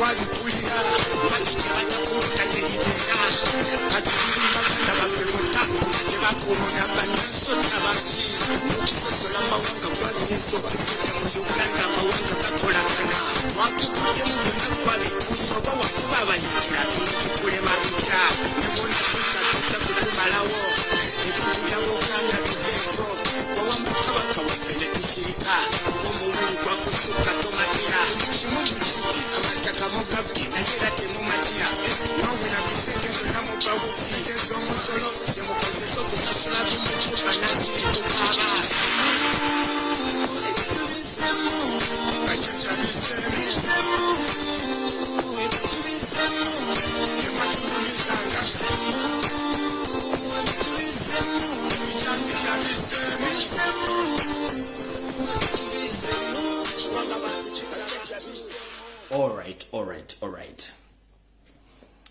Twabikulira lwaki kyebatakulonda gyeribeera kati tuli baganda baffe bonna nga tebakulonda bannansota baki n'okusosola mawanga gwabiyinza okugenda mu Uganda amawanga gakolagana twakikuttemu byonna twabikulira oba wakuba abayingira tukulema bitya ne bona tutta tujja kutumalawo ebintu bya Buganda biveeko wawamba kabaka waffe ne tusirika oba omululu gwakusukka tomatira kimu mukibbi amataka mugabbi naye era temumatira mwawera bisente zonna mubawo sente z'omusolo zemukozesa okusasula bimukuba nasi ne tukaaba bajjajja biseemu temwatunyumizanga bijambiya biseemu kiwanga bantu kibajjajja biseemu. Alright.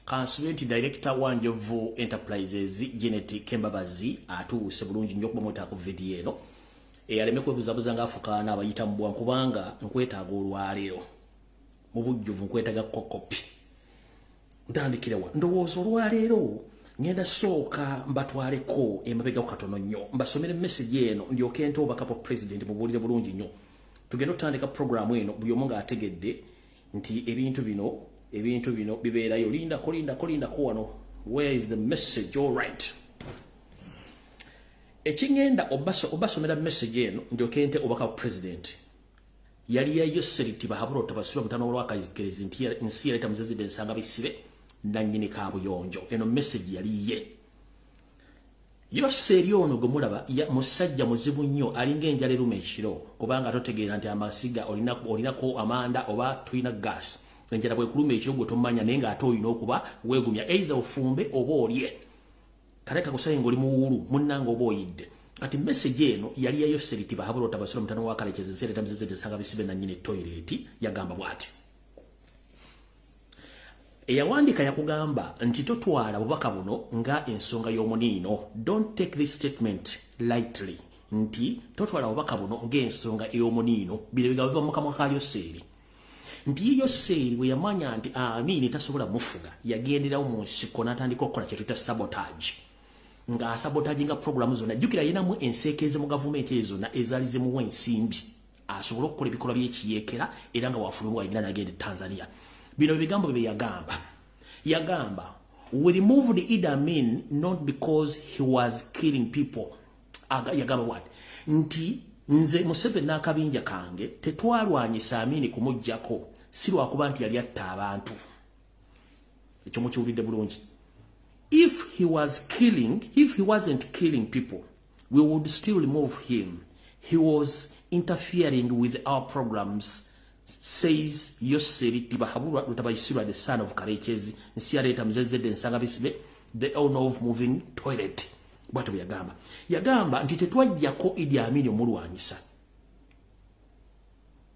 Kansubire nti director wa Njovu Enterprises Janet Kembabazi atuuse bulungi nnyo okuba mwetaaga ku vidiyo eno. Aleme kwebuzabuza ng'afukaana abayita mu bwangu kubanga nkwetaaga olwaleero. Mu bujjuvu nkwetaaga kokopi. Ntandikire wa? Ndowooza olwaleero ngenda sooka mbatwaleko emabegako katono nnyo mbasomere message eno ndyoke nte obubaka bwa president mubuulire bulungi nnyo. Tugenda otandika programu eno buli omu ng'ategedde nti ebintu bino bibeerayo. Lindako, lindako, lindako wano. Where is the message? All right, ekingenda obasomera message eno ndyoke nte obubaka bwa president yali ya Yoseri Tibahabura Tabasula mutano lwakagerezi nti nsi yaleta muzezide ensanga bisibe nannyini kabuyonjo. Eno message yali ye Yoseri ono gwe mulaba musajja muzibu nnyo, alinga enjala eruma ekiro kubanga totegeera nti amasiga olinako amanda oba tulina gas. Enjala bwekuluma ekiro gwe tomanya, naye ng'ate olina okuba weegumya, either ofumbe oba olye. Kale kakusaye ng'oli muwuulu munnanga oba oyidde. Kati message eno yali ya Yoseri Tibahabura Tabasula mutano wa Kalekezi nsi ereta muzezede ensanga bisibe nannyini toilet. Yagamba bw'ati, eyawandiika yakugamba nti totwala bubaka buno nga ensonga y'omuniino. Don't take this statement lightly, nti totwala bubaka buno ng'ensonga ey'omuniino. Bino bigambo biva mu kamwa ka Yoseeri nti ye Yoseeri bwe yamanya nti Amini tasobola mufuga, yagenderawo mu nsiko n'atandika okukola kye tuyita sabotage, ng'asabotaginga programu zonna. Jjukira yenamu enseekeeze mu gavumenti ezo zonna ezaali zimuwa ensimbi asobole okukola ebikolwa by'ekiyeekera, era nga wafulumwa wayingira n'agenda e Tanzania. Bino bigambo bye yagamba. Yagamba, "We removed Idi Amin not because he was killing people." Yagamba what? Nti nze Museveni n'akabinja kange tetwalwanyisa Amini kumuggyako si lwakuba nti yali atta abantu. Ekyo mukiwulidde bulungi. If he was killing, if he wasn't killing people, we would still remove him. He was interfering with our programs, says Yoseri Tibahabura Rutabayisirwa, the son of Karekezi Nsiareta Mzezede Nsanga Bisibe, the owner of moving toilet. Bwatyo bwe yagamba. Yagamba nti tetwajjako Idi Amin omulwanyisa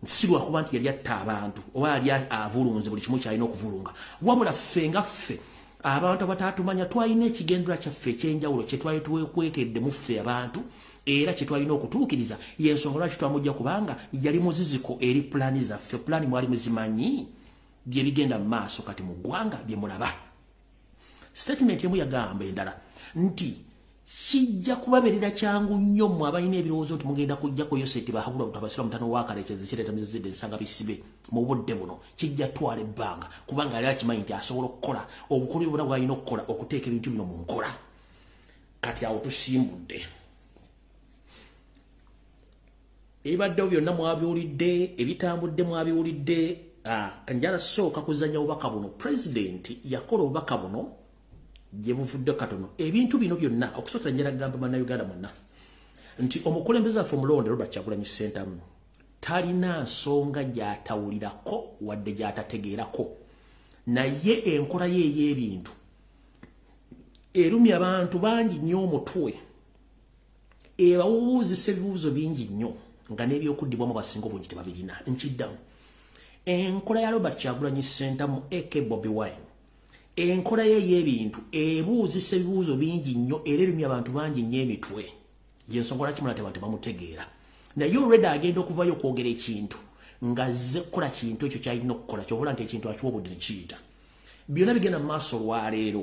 si lwakuba nti yali atta abantu oba yali avulunze buli kimu kyalina okuvulunga, wabula ffe nga ffe abantu abataatumanya twalina ekigendera kyaffe ekyenjawulo kye twali twekwekedde mu ffe abantu era kye twalina okutuukiriza. Yensonga lwaki twamujja, kubanga yali muziziko eri pulaani zaffe. Pulaani mwali muzimanyi, bye bigenda mu maaso kati mu ggwanga bye mulaba. Statement emu yagamba endala nti kijja kubabeerera kyangu nnyo mmwe abalina ebirowoozo nti mugenda kujjako Yoseti Bahabula Butabasira mutano wa Kalekezi kireeta muzizidde ensanga bisibe mu budde buno, kijja twala ebbanga, kubanga yali akimanyi nti asobola okukola obukulu bwona bw'alina okukola okuteeka ebintu bino mu nkola. Kati awo tusimbudde ebibaddewo byonna mwabiwulidde, ebitambudde mwabiwulidde. Kanjala sooka kuzanya obubaka buno. Pulezidenti yakola obubaka buno gye buvudde katono. Ebintu bino byonna okusookera njala kugamba bannayuganda mwenna nti omukulembeze waffe omulonde Robert Kyagulanyi Ssentamu talina nsonga gy'atawulirako wadde gy'atategeerako, naye enkola ye ey'ebintu erumya abantu bangi nnyo omutwe, ebawubuuzisa ebibuuzo bingi nnyo nga n'ebyokuddibwamu basinga obungi tebabirina. Nkiddamu, enkola ya Robert Kyagulanyi Ssentamu aka Bobi Wine, enkola ye ey'ebintu ebuuzisa ebibuuzo bingi nnyo era erumya abantu bangi nnyo emitwe. Yensonga lwaki mulaba tebamutegeera, naye already agenda okuvayo okwogera ekintu Ng'azze kukola kintu ekyo kyalina okukola, kyovola nti ekintu akiwa obudde ne kiyita. Byonna bigenda mu maaso olwaleero.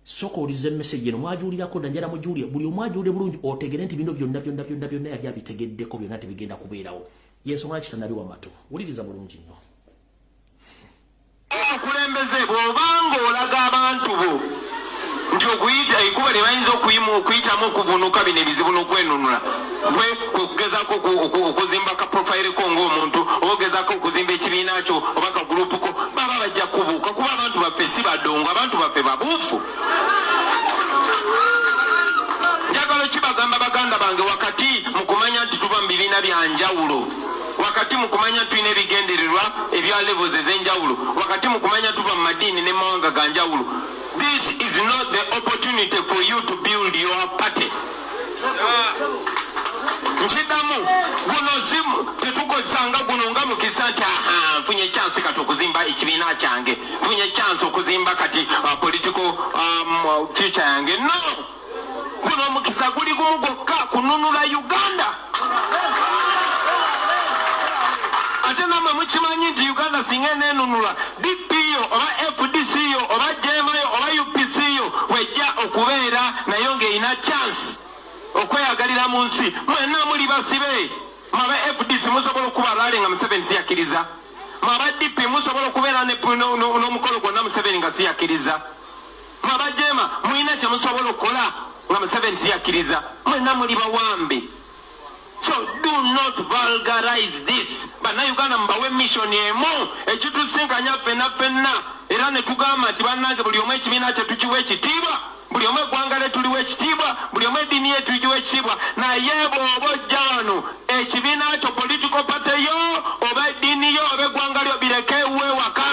Sooka owulirize message eno, mwagiwulirako dda, njala mugiwulire, buli omu agiwulire bulungi, otegere nti bino byonna byonna byonna byonna yali abitegeddeko, byonna tebigenda kubeerawo. Yensonga lwaki tannabiwa matu. Wuliriza bulungi nnyo. Omukulembeze bw'obanga olaga abantu bo nti okuyita ekkubo lye bayinza okuyitamu okuvuunuka bino ebizibu n'okwenunula, gwe kwe kugezaako okuzimba ka profile ko ng'omuntu, oba ogezaako okuzimba ekibiina kyo oba ka group ko, baba bajja kubuuka, kuba abantu baffe si badongo, abantu baffe babuufu. Njagala okibagamba baganda bange, wakati mu kumanya nti tuva mu bibiina bya njawulo, wakati mu kumanya nti tulina ebigendererwa ebya levels ez'enjawulo, wakati mu kumanya tuva mu madiini ne mawanga ga njawulo, this is not the opportunity for you to build your party. Nkiddamu, guno si tetukozesanga guno nga mukisa nti aha, nfunye chance kati okuzimba ekibiina kyange, nfunye chance okuzimba kati political future yange. No, guno omukisa guli gumu gwokka, kununula Uganda. Ate nammwe mukimanyi nti Uganda singa eneenunulwa, DP yo oba FDC yo oba JEEMA yo oba UPC yo wejja okubeera nayo ng'erina chance okweyagalira mu nsi, mwenna muli basibe. Mwaba FDC musobola okuba rally nga Museveni siyakkiriza, mwaba DP musobola okubeera n'omukolo gwonna Museveni nga siyakkiriza, mwaba JEEMA mulina kye musobola okukola nga Museveni siyakkiriza, mwenna muli bawambe. So do not vulgarize this. Bannayuganda mubawe mission emu ekitusinkanya ffenna ffenna, era ne tugamba nti bannange, buli omu ekibiina kye tukiwa ekitiibwa, buli omu eggwanga lye tuliwa ekitiibwa, buli omu eddiini ye tugiwa ekitiibwa, naye bw'oba ojja wano, ekibiina kyo, political party yo, oba eddiini yo oba eggwanga lyo, bireke ewuwe waka.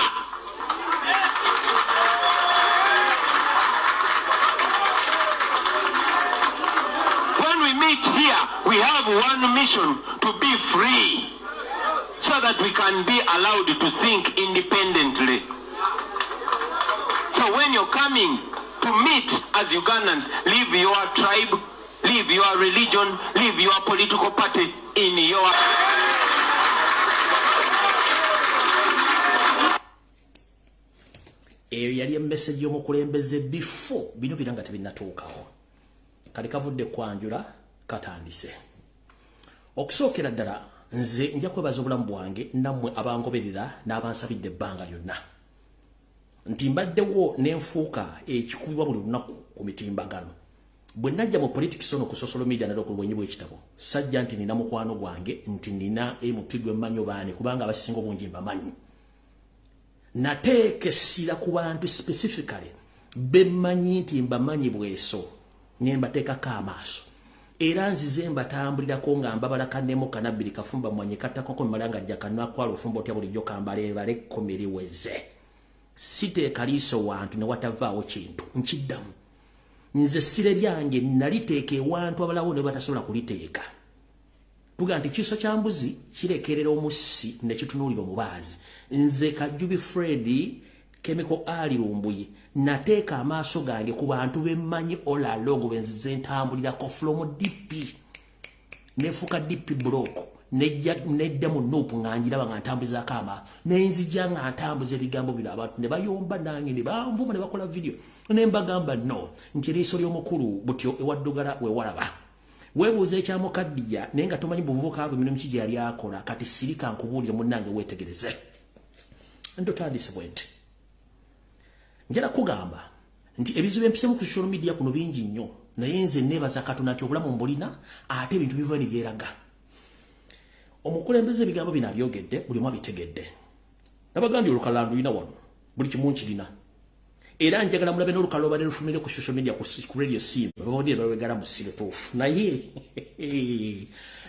When we meet here, we have one mission: to be free so that we can be allowed to think independently. So when you're coming to meet as Ugandans, leave your tribe, leave your religion, leave your political party in your Eyo yali emessage y'omukulembeze before bino bira nga tebinnatuukawo. Kali kavudde kwanjula, katandise. Okusookera ddala, nze nja kwebaza obulamu bwange nammwe abangoberera n'abansabidde ebbanga lyonna nti mbaddewo n'enfuuka ekikubibwa buli lunaku ku mitimbagano. Bwe najja mu politics ono ku social media, nalwo ku bwenyi bw'ekitabo, sajja nti nina mukwano gwange, nti nina MP gwe mmanyi obaani, kubanga abasinga obungi mbamanyi. Nateeka essira ku bantu specifically bemmanyi nti mbamanyi bweso, ne mbateekako amaaso, era nzize mbatambulirako nga mbabala kanemu kanabbiri kafumba mwanye kattakoko mmala nga jja kanakwala ofumba otya bulijjo kambaleebale ekkomiriweze. Siteeka liiso wantu ne watavaawo kintu. Nkiddamu, nze ssire lyange naliteeka ewantu abalawo ne batasobola kuliteeka. Tuga nti kiso kya mbuzi kirekerera omussi ne kitunuulira omubaazi. Nze Kajubi Fred Chemical Ali Lumbuye nateeka amaaso gange ku bantu bemmanyi all along, benzize ntambulirako from DP, nefuuka DP block, nedda mu NUP nga njiraba nga ntambuzaako amaaso, nenzija nga ntambuza ebigambo bino, abantu ne bayomba nange ne banvuma ne bakola video, ne mbagamba no nti eriiso ly'omukulu butyo ewaddugala wewalaba. Weebuuza ekyamukaddiya naye nga tomanyi buvubuka bwe mirimu ki gye yali akola. Kati sirika nkubuulire munnange, weetegereze. Ntotandise bwe nti njala kugamba nti ebizibu empisemu ku social media kuno bingi nnyo, naye nze neebaza Katonda nti obulamu mbulina, ate ebintu biva ne byeraga. Omukulembeze ebigambo bino abyogedde, buli omu abitegedde. Nabagambye olukalala ndulina wano, buli kimu nkirina, era njagala mulabe n'olukalala obadde lufumire ku social media, ku Radio Simba babadde balwegala mu sirutuufu. Naye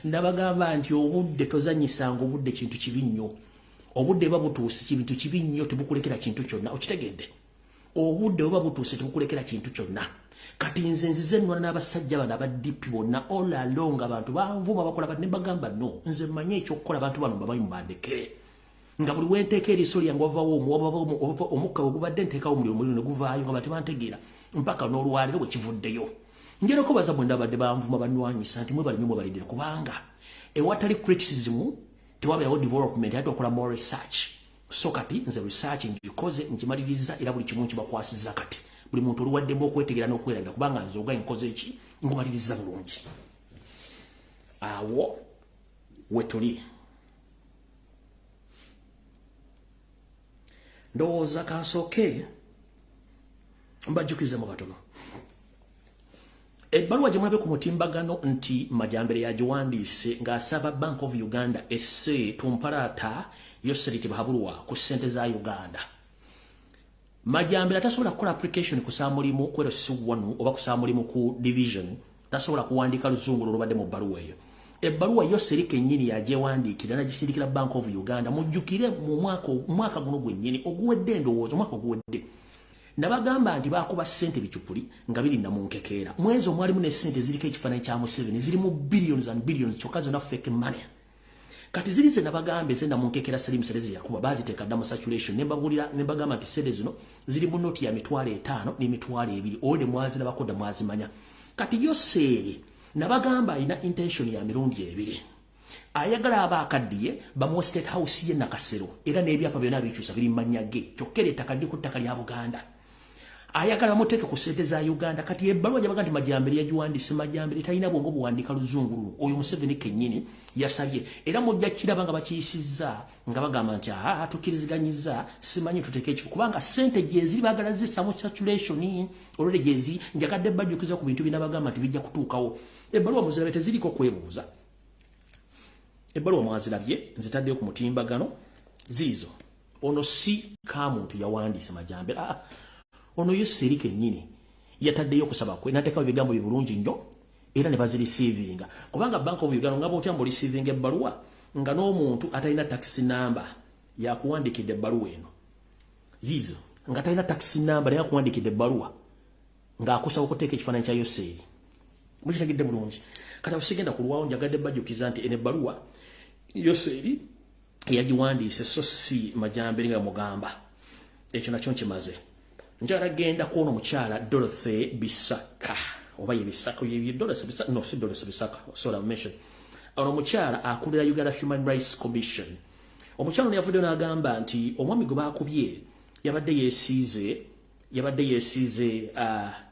nabagamba nti obudde tozanyisanga obudde, kintu kibi nnyo. Obudde buba butuuse, kintu kibi nnyo, tebukulekera kintu kyonna. Okitegedde? Obudde buba butuuse, tebukulekera kintu kyonna. Kati nze nzize nnwana n'abasajja bano aba DP bonna all along. Abantu banvuma, bakola bati, ne bagamba no, nze mmanyi ekyokukola. Abantu bano mbamanyi, mubandekere. Nga buli wenteeka eriiso lyange wavawo omukka ogubadde nteekawo omuliro, omuliro ne guvaayo nga batebantegeera mpaka n'olwaleero bwe kivuddeyo. Njera okubaza mwenda abadde banvuma, banwanyisa, nti mwebale nnyo, mwebaliddire, kubanga ewatali criticism Tewabeerawo development, ate okola more research. So kati nze research ngikoze, nkimaliriza, era buli kimu nkibakwasiza. Kati buli muntu oluwaddemu okwetegera n'okwerabira, kubanga nze ogaye nkoze eki, nkumaliriza bulungi. Awo wetuli. Ndowooza kansooke mbajjukize mu katono ebbaluwa gye mulabe ku mutimbagano nti Majambere yagiwandiise ng'asaba Bank of Uganda esse tumpalaata Yoseri Tibuhaburwa ku ssente za Uganda. Majambere atasobola kukola application kusaba mulimu ku LC1 oba kusaba mulimu ku division, tasobola kuwandiika luzungu olubadde mu bbaluwa eyo. Ebbaluwa Yoseri kennyini yagyewandiikira n'agisindikira Bank of Uganda. Mujjukire mu mwaka guno gwennyini oguwedde, endowooza omwaka oguwedde nabagamba nti bakuba ssente bicupuli nga biri namunkekeera. Mwezi omwalimu ne ssente ziriko ekifaananyi kya Museveni, zirimu billions and billions, kyokka zonna fake money. Kati ziri ze nabagamba eze namunkekeera Salim Saleh yakuba baziteeka dda mu saturation, ne mbabulira ne mbagamba nti ssente zino ziri mu noti ya 50,000 ne 20,000, olwo mwazirabako dda mwazimanya. Kati Yoseri nabagamba alina intention ya mirundi ebiri. Ayagala aba akaddiye bamuwa State House ye Nakasero, era n'ebyapa byonna bikyusa biri mu mannya ge, kyokka era ettaka liri ku ttaka lya Buganda. Ayagala bamuteeke ku ssente za Uganda. Kati ebbaluwa gyabaga nti Majambere yagiwandiise, Majambere talina bwongo buwandiika luzungu luno. Oyo Museveni kennyini yasabye, era mujja kiraba nga bakiyisizza nga bagamba nti aa tukkiriziganyizza, simanyi tuteeke ekifo, kubanga ssente gyeziri baagala zissa mu saturation olwere gyezi. Njagadde bajjukiza ku bintu binabagamba nti bijja kutuukawo. Ebbaluwa muzirabe, teziriko kwebuuza. Ebbaluwa mwazirabye, nzitaddeyo ku mutimbagano ziizo. Ono si kamuntu yawandiise Majambere, aa ono Yoseri kennyini yataddeyo okusaba kwe n'ateekawo ebigambo bye bulungi nnyo, era ne bazireceivinga. Kubanga Bank of Uganda nga bw'otya mbu ebbaluwa nga n'omuntu atalina tax number yakuwandiikidde ebbaluwa eno, ziizo nga talina tax number naye akuwandiikidde ebbaluwa ng'akusaba okuteeka ekifaananyi kya Yoseri. Mukitegedde bulungi. Kati awo sigenda kulwawo, njagadde bajjukiza nti eno ebbaluwa Yoseri yagiwandiise, so si Majambere nga mugamba. Ekyo nakyo nkimaze. Njagala genda kuona omukyala Dorothy Bisaka, oba ye Bisaka, ye Dorothy Bisaka, no si Dorothy Bisaka, sorry, I mentioned. Ono omukyala akulira Uganda Human Rights Commission. Omukyala ono yavuddeyo n'agamba nti omwami gwe baakubye yabadde yeesiize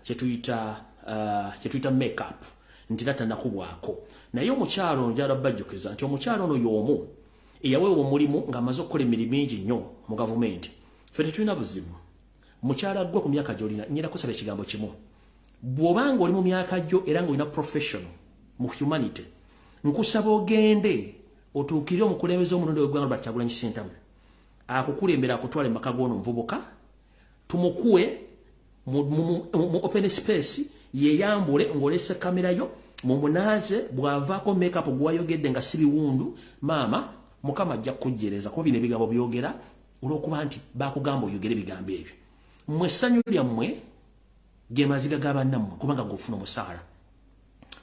kyetuyita makeup, nti tatanakubwako. Naye omukyala ono njagala bajjukiza nti omukyala ono y'omu eyaweebwa omulimu ng'amaze okukola emirimu mingi nnyo mu gavumenti. Ffe tetulina buzibu. Mukyala gwe, ku myaka gy'olina, nyina kusaba ekigambo kimu. Bw'obanga oli mu myaka gyo era ng'olina professional mu humanity, nkusaba ogende otuukirire omukulembeze omulonde w'eggwanga Robert Kyagulanyi Ssentamu, akukulembera akutwale mu maka g'ono omuvubuka, tumukuwe mu open space, yeyambule ng'olese kamera yo, mumunaaze. Bw'avaako makeup gwayogedde nga si biwundu, maama, Mukama ajja kukujjereza, kuba bino ebigambo byogera olw'okuba nti bakugamba oyogere ebigambo ebyo. Mmwe essanyu lyammwe ge maziga g'abannammwe, kubanga gofuna omusaala.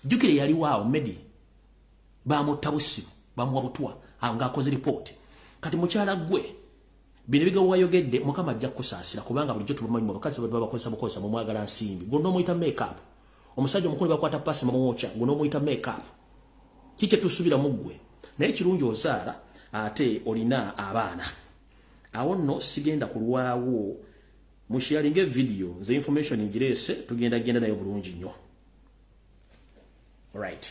Jjukire yaliwo awo Medi bamutta busibu, bamuwa butwa ng'akoze ripooti. Kati mukyala ggwe, bino ebigambo wayogedde, Mukama ajja kukusaasira, kubanga bulijjo tubamanyi abakazi babakozesa bukozesa. Mumwagala nsimbi, gwe n'omuyita makeup. Omusajja omukulu bakwata pasi bamwokya, gwe n'omuyita makeup. Kiki kyetusuubira mu ggwe? Naye kirungi ozaala ate olina abaana. Awo nno sigenda kulwawo. Musharinga evidiyo, nze information ngireese, tugenda genda nayo bulungi nnyo. Right,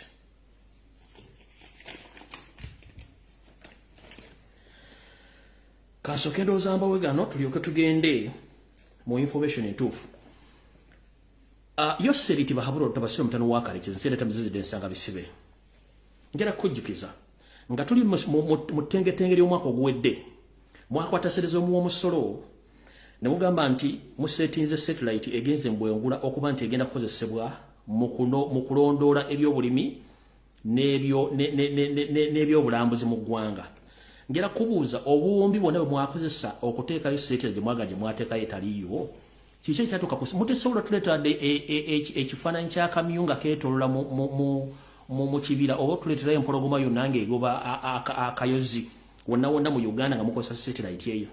kasooke ndowooza mbawe gano tulyoke tugende mu information entuufu. Yoseri Tibuhaburwa Tabasira mutano wa Kalekezi, nsi tamuzizidde ensanga bisibe. Njala kujjukiza nga tuli mu ttengetenge ly'omwaka oguwedde, mwakwata ssente omuwa omusolo ne mugamba nti musetinze satellite egenze mbwengula okuba nti egenda kukozesebwa mu kulondoola ebyobulimi n'ebyobulambuzi mu ggwanga. Ngera kubuuza, obuwumbi bwonna bwe mwakozesa okuteekayo satellite gye mwaga gye mwateekayo etaliiwo, kiki ekyatuuka? Mutesobola tuleetadde ekifaananyi ky'akamyu nga keetolola mu kibira, oba tuleeterayo empologoma yonna ng'egoba akayozi wonna wonna mu Uganda nga mukozesa satellite eyo?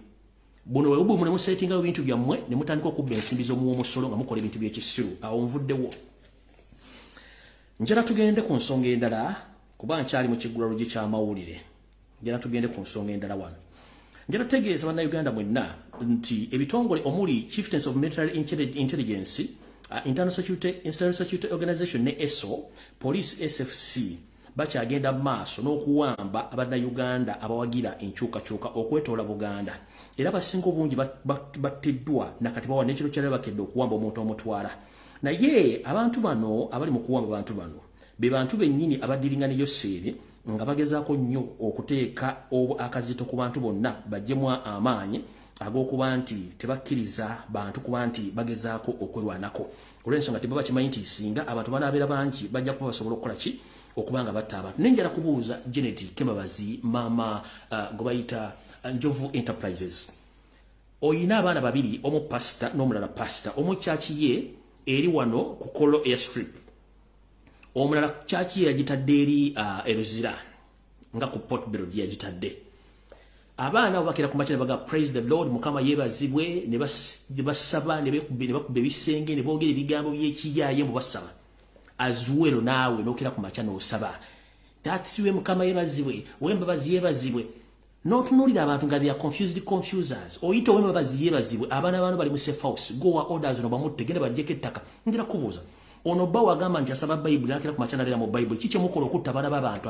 Buno bwe bubu ne musetingayo ebintu byammwe ne mutandika okubba ensimbi z'omuwa omusolo nga mukola ebintu by'ekisiru. Awo nvuddewo. Njala tugende ku nsonga endala, kuba nkyali mu kiggula luggi ky'amawulire. Njala tugende ku nsonga endala wano. Njala tegeeza bannayuganda mwenna nti ebitongole omuli Chieftains of Military Intelligence, Internal Security Organization ne ESO, Police, SFC bakyagenda maaso n'okuwamba abannayuganda abawagira enkyukakyuka okwetoola Buganda, era abasinga obungi battiddwa nakati bawa n'ekiro kyala bakedde okuwamba omuntu omutwala. Naye abantu bano abali mu kuwamba abantu bano be bantu bennyini abaddiringa ne Yoseeri, nga bagezaako nnyo okuteeka akazito ku bantu bonna baggyemu amaanyi ag'okuba nti tebakkiriza bantu kuba nti bagezaako okwerwanako, olw'ensonga tebaba bakimanyi nti singa abantu banaabeera bangi, bajja kuba basobola okukola ki? Okuba nga batta abantu. Naye njala kubuuza Janet Kembabazi, maama gwe bayita Njovu Enterprises, oyina abaana babiri, omu pasita n'omulala pasita. Omu church ye eri wano ku Kolo Airstrip, omulala church ye yagitadde eri Eruzira nga ku Port Bell gye yagitadde. Abaana abo bakera ku makya ne baga, "Praise the Lord, Mukama yeebazibwe," ne basaba, ne bakuba ebisenge, ne boogera ebigambo by'ekiyaaye mbu basaba. Azuwero naawe n'okera ku makya n'osaba, "Taksiwe, Mukama yeebazibwe, Owembabazi yeebazibwe," n'otunuulira abantu nga they are confused confusers. Oyita Owembabazi yeebazibwe, abaana bano bali mu safe house, gowa orders no bamutte, genda baggyeko ettaka. Njira kubuuza, ono bba wagamba nti asaba Bayibuli, nakera ku makya nabeera mu Bayibuli, ki kyemukola okutta abaana b'abantu?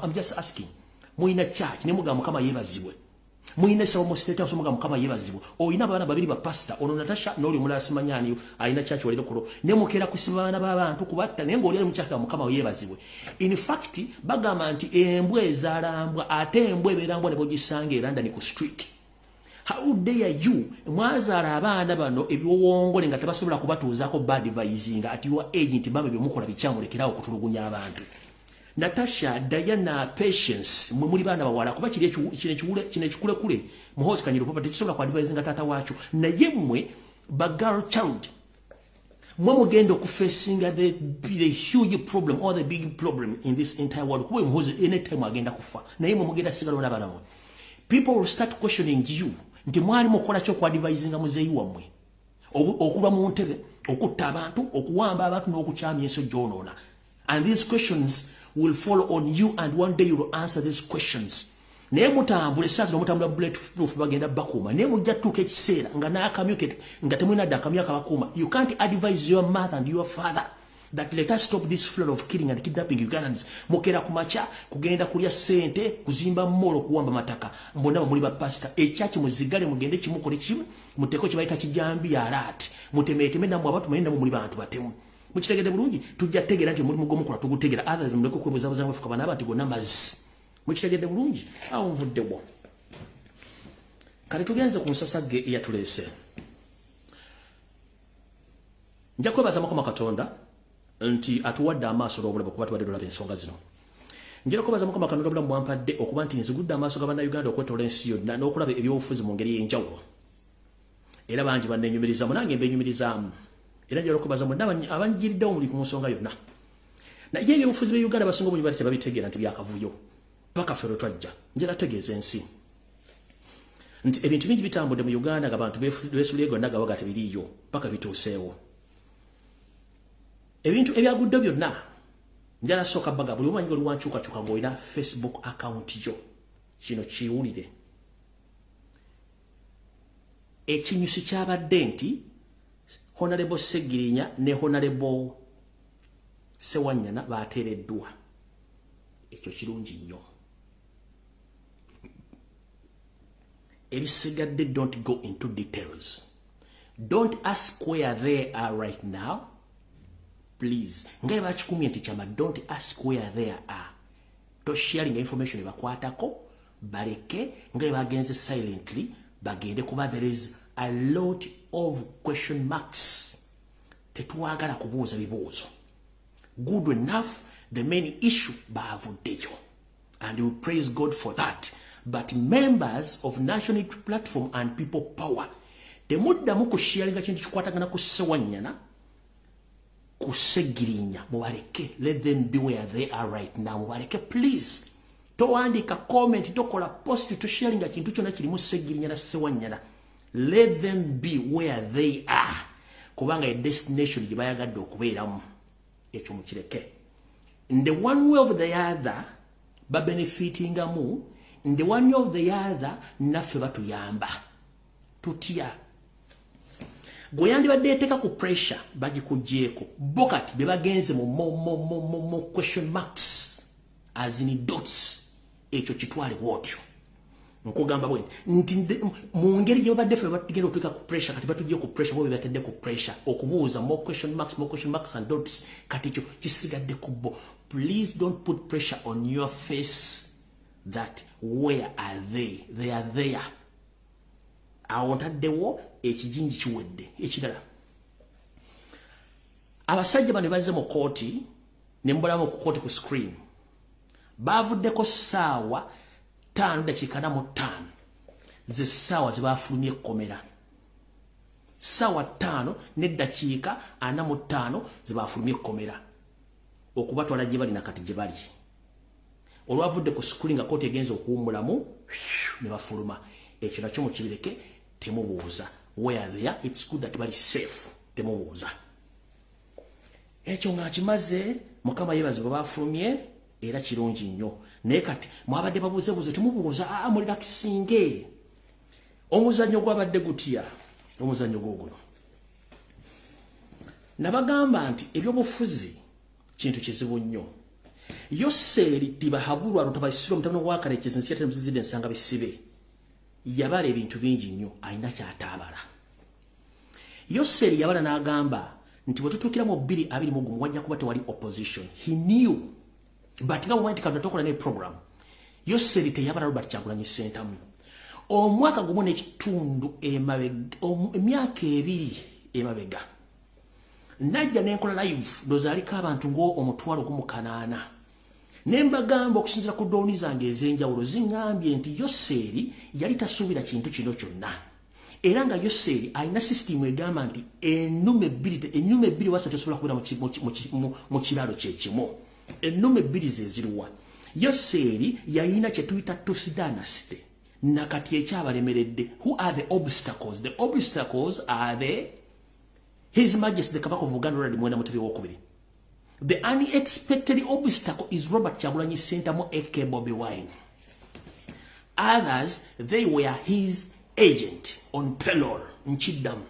I'm just asking. Muyina church ne mugamba, "Mukama yeebazibwe," muyina essabo mu State House, mugamba, "Mukama yeebazibwe." Oyina abaana babiri ba pasita, ono Natasha n'oli omulala simanyani alina church waliro kulo, ne mukeera kusiba abaana b'abantu kubatta, naye ng'oli ali mu church, "Mukama yeebazibwe." In fact, bagamba nti embwa ezaala mbwa, ate embwa ebeera mbwa ne bw'ogisanga e London ku street. How dare you? Mwazaala abaana bano ebiwongole nga tebasobola kubatuuzaako badvisinga at your age nti mama, byemukola bikyamulekerawo okutulugunya abantu. Natasha, Diana, Patience, mwe muli baana bawala, kuba kiri kino ekikulekule Muhoozi Kanyiro papa tekisobola kuadvisinga taata waakyo. Naye mmwe ba girl child, mwe mugenda okufacinga the huge problem or the big problem in this entire world, kuba Muhoozi anytime agenda kufa, naye mwe mugenda sigala n'abaana mmwe. People will start questioning you nti mwali mukola ki okuadvisinga muzeeyi wammwe okulwa mu ntebe, okutta abantu, okuwamba abantu n'okukyamya ensi gyonoona. And these questions will follow on you, and one day you will answer these questions. Naye mutambule saa zino mutambula bullet proof, bagenda bakuuma, naye mujja tutuuka ekiseera nga n'akamyu nga temulina dde akamyu akabakuuma. You can't advise your mother and your father that let us stop this flood of killing and kidnapping Ugandans. Mukera ku makya kugenda kulya ssente, kuzimba mall, okuwamba mataka. Mbonna muli ba pastor, ekyaki muzigale, mugende kimukole kimu, muteeko kye bayita kijambi alaati, mutemeeteme nammwe abantu, manye nammwe muli bantu batemu. Mukitegedde bulungi? Tujja tegeera nti omulimu gw'omukola tugutegeera, others muleke okwebuzabuza mwefuka bana abantu gonna mazzi. Mukitegedde bulungi? Awo nvuddewo. Kati tugenze ku nsasagge eyatuleese. Nja kwebaza Mukama Katonda nti atuwadde amaaso n'obulamu kuba tubadde tulaba ensonga zino. Njera kwebaza Mukama Katonda obulamu bwampadde okuba nti nzigudde amaaso g'Abannayuganda okwetoola ensi yonna n'okulaba ebyobufuzi mu ngeri ey'enjawulo, era bangi bannenyumirizaamu, nange mbenyumirizaamu. Era njala okwebaza mwenna abanjiriddewo muli ku nsonga yonna. Naye ebyobufuzi b'e Uganda basinga obungi bali tebabitegeera nti byakavuyo paka ffe lwe twajja. Njala tegeeza ensi nti ebintu bingi bitambudde mu Uganda nga bantu beesulye gonna gabaga tebiriiyo paka bituuseewo. Ebintu ebyagudde byonna, njala sooka baga buli omanyi oli wankyukakyuka ng'olina Facebook account yo, kino kiwulire. Ekinyusi kyabadde nti Honorable Segirinya ne Honorable Sewanyana bateereddwa. Ekyo kirungi nnyo. Ebisigadde, don't go into details, don't ask where they are right now, please. Nga bakikumye nti kyama, don't ask where they are. To sharing information ebakwatako, baleke nga bagenze silently, bagende, kuba there is a lot of question marks. Tetwagala kubuuza bibuuzo. Good enough, the main issue baavuddeyo, and we praise God for that. But members of National Platform and People Power, temuddamu kusharinga kintu kikwatagana ku Sewanyana, ku Segirinya. Mubaleke, let them be where they are right now. Mubaleke, please. Towandiika comment, tokola post, tosharinga kintu kyonna kirimu Segirinya na Sewanyana. Let them be where they are, kubanga e destination gye bayagadde okubeeramu. Ekyo mukireke. In the one way of the other, babenefitingamu The one of the other, naffe batuyamba tutya? Gwe yandibadde eteeka ku pressure, bagikuggyeeko. Bo kati be bagenze mu mo question marks as in dots. Ekyo kitwale bwotyo. Nkugamba bwe nti mu ngeri gye babadde ffe batugenda otuteeka ku pressure, kati batujje ku pressure, bo be batadde ku pressure okubuuza more question marks, more question marks and dots. Kati ekyo kisigadde ku bo. Please don't put pressure on your face that where are they? They are there. Awo ntaddewo ekijinji, kiwedde. Ekirala, abasajja bano bazze mu kooti ne mbulamu ku kooti ku screen. Bavuddeko ssaawa 5:45, ze ssaawa ze bafulumye ekkomera. Ssaawa 5:45 ze bafulumye ekkomera okubatwala gye bali. Nakati gye bali, olwavudde ku screen nga kooti egenza okuwummulamu ne bafuluma. Ekyo nakyo mukibireke, temubuuza where they are. It's good that bali safe, temubuuza. Ekyo nga kimaze. Mukama yeebazibwe, bafulumye era kirungi nnyo. Naye kati mwabadde babuuzebuuze, temubuuza. Aa, mulirakisinge. Omuzannyo gwabadde gutya? Omuzannyo gwoguno, nabagamba nti ebyobufuzi kintu kizibu nnyo. Yoseeri Tibahabulwa Rutabaisira, omutabani wa Kalekezi, nsi yatere ensanga bisibe, yabala ebintu bingi nnyo, alina kyataabala. Yoseeri yabala n'agamba nti bwe tutuukira mu 2021 wajja kuba tewali opposition. He knew, but nga bwomanyi nti Katonda tokola ne program. Yoseeri teyabala Robert Kyagulanyi Ssentamu omwaka gumu n'ekitundu emabega, emyaka 2 emabega. Najja nenkola live, ndowooza aliko abantu ng'o 18,000, ne mbagamba okusinziira ku drone zange ez'enjawulo ziŋŋambye nti Yoseeri yali tasuubira kintu kino kyonna, era nga Yoseeri alina sisitimu egamba nti ennume ebbiri, ennume ebbiri wasa tosobola kubeera mu kiraalo kyekimu. Ennume ebbiri ze ziruwa? Yoseeri yalina kye tuyita Tutsi dynasty. Nakati ekyabalemeredde, who are the obstacles? The obstacles are the His Majesty the Kabaka of Buganda, Ronald Muwenda Mutebi Owokubiri. The unexpected obstacle is Robert Kyagulanyi Ssentamu, aka Bobi Wine. Others, they were his agent on payroll. Nkiddamu,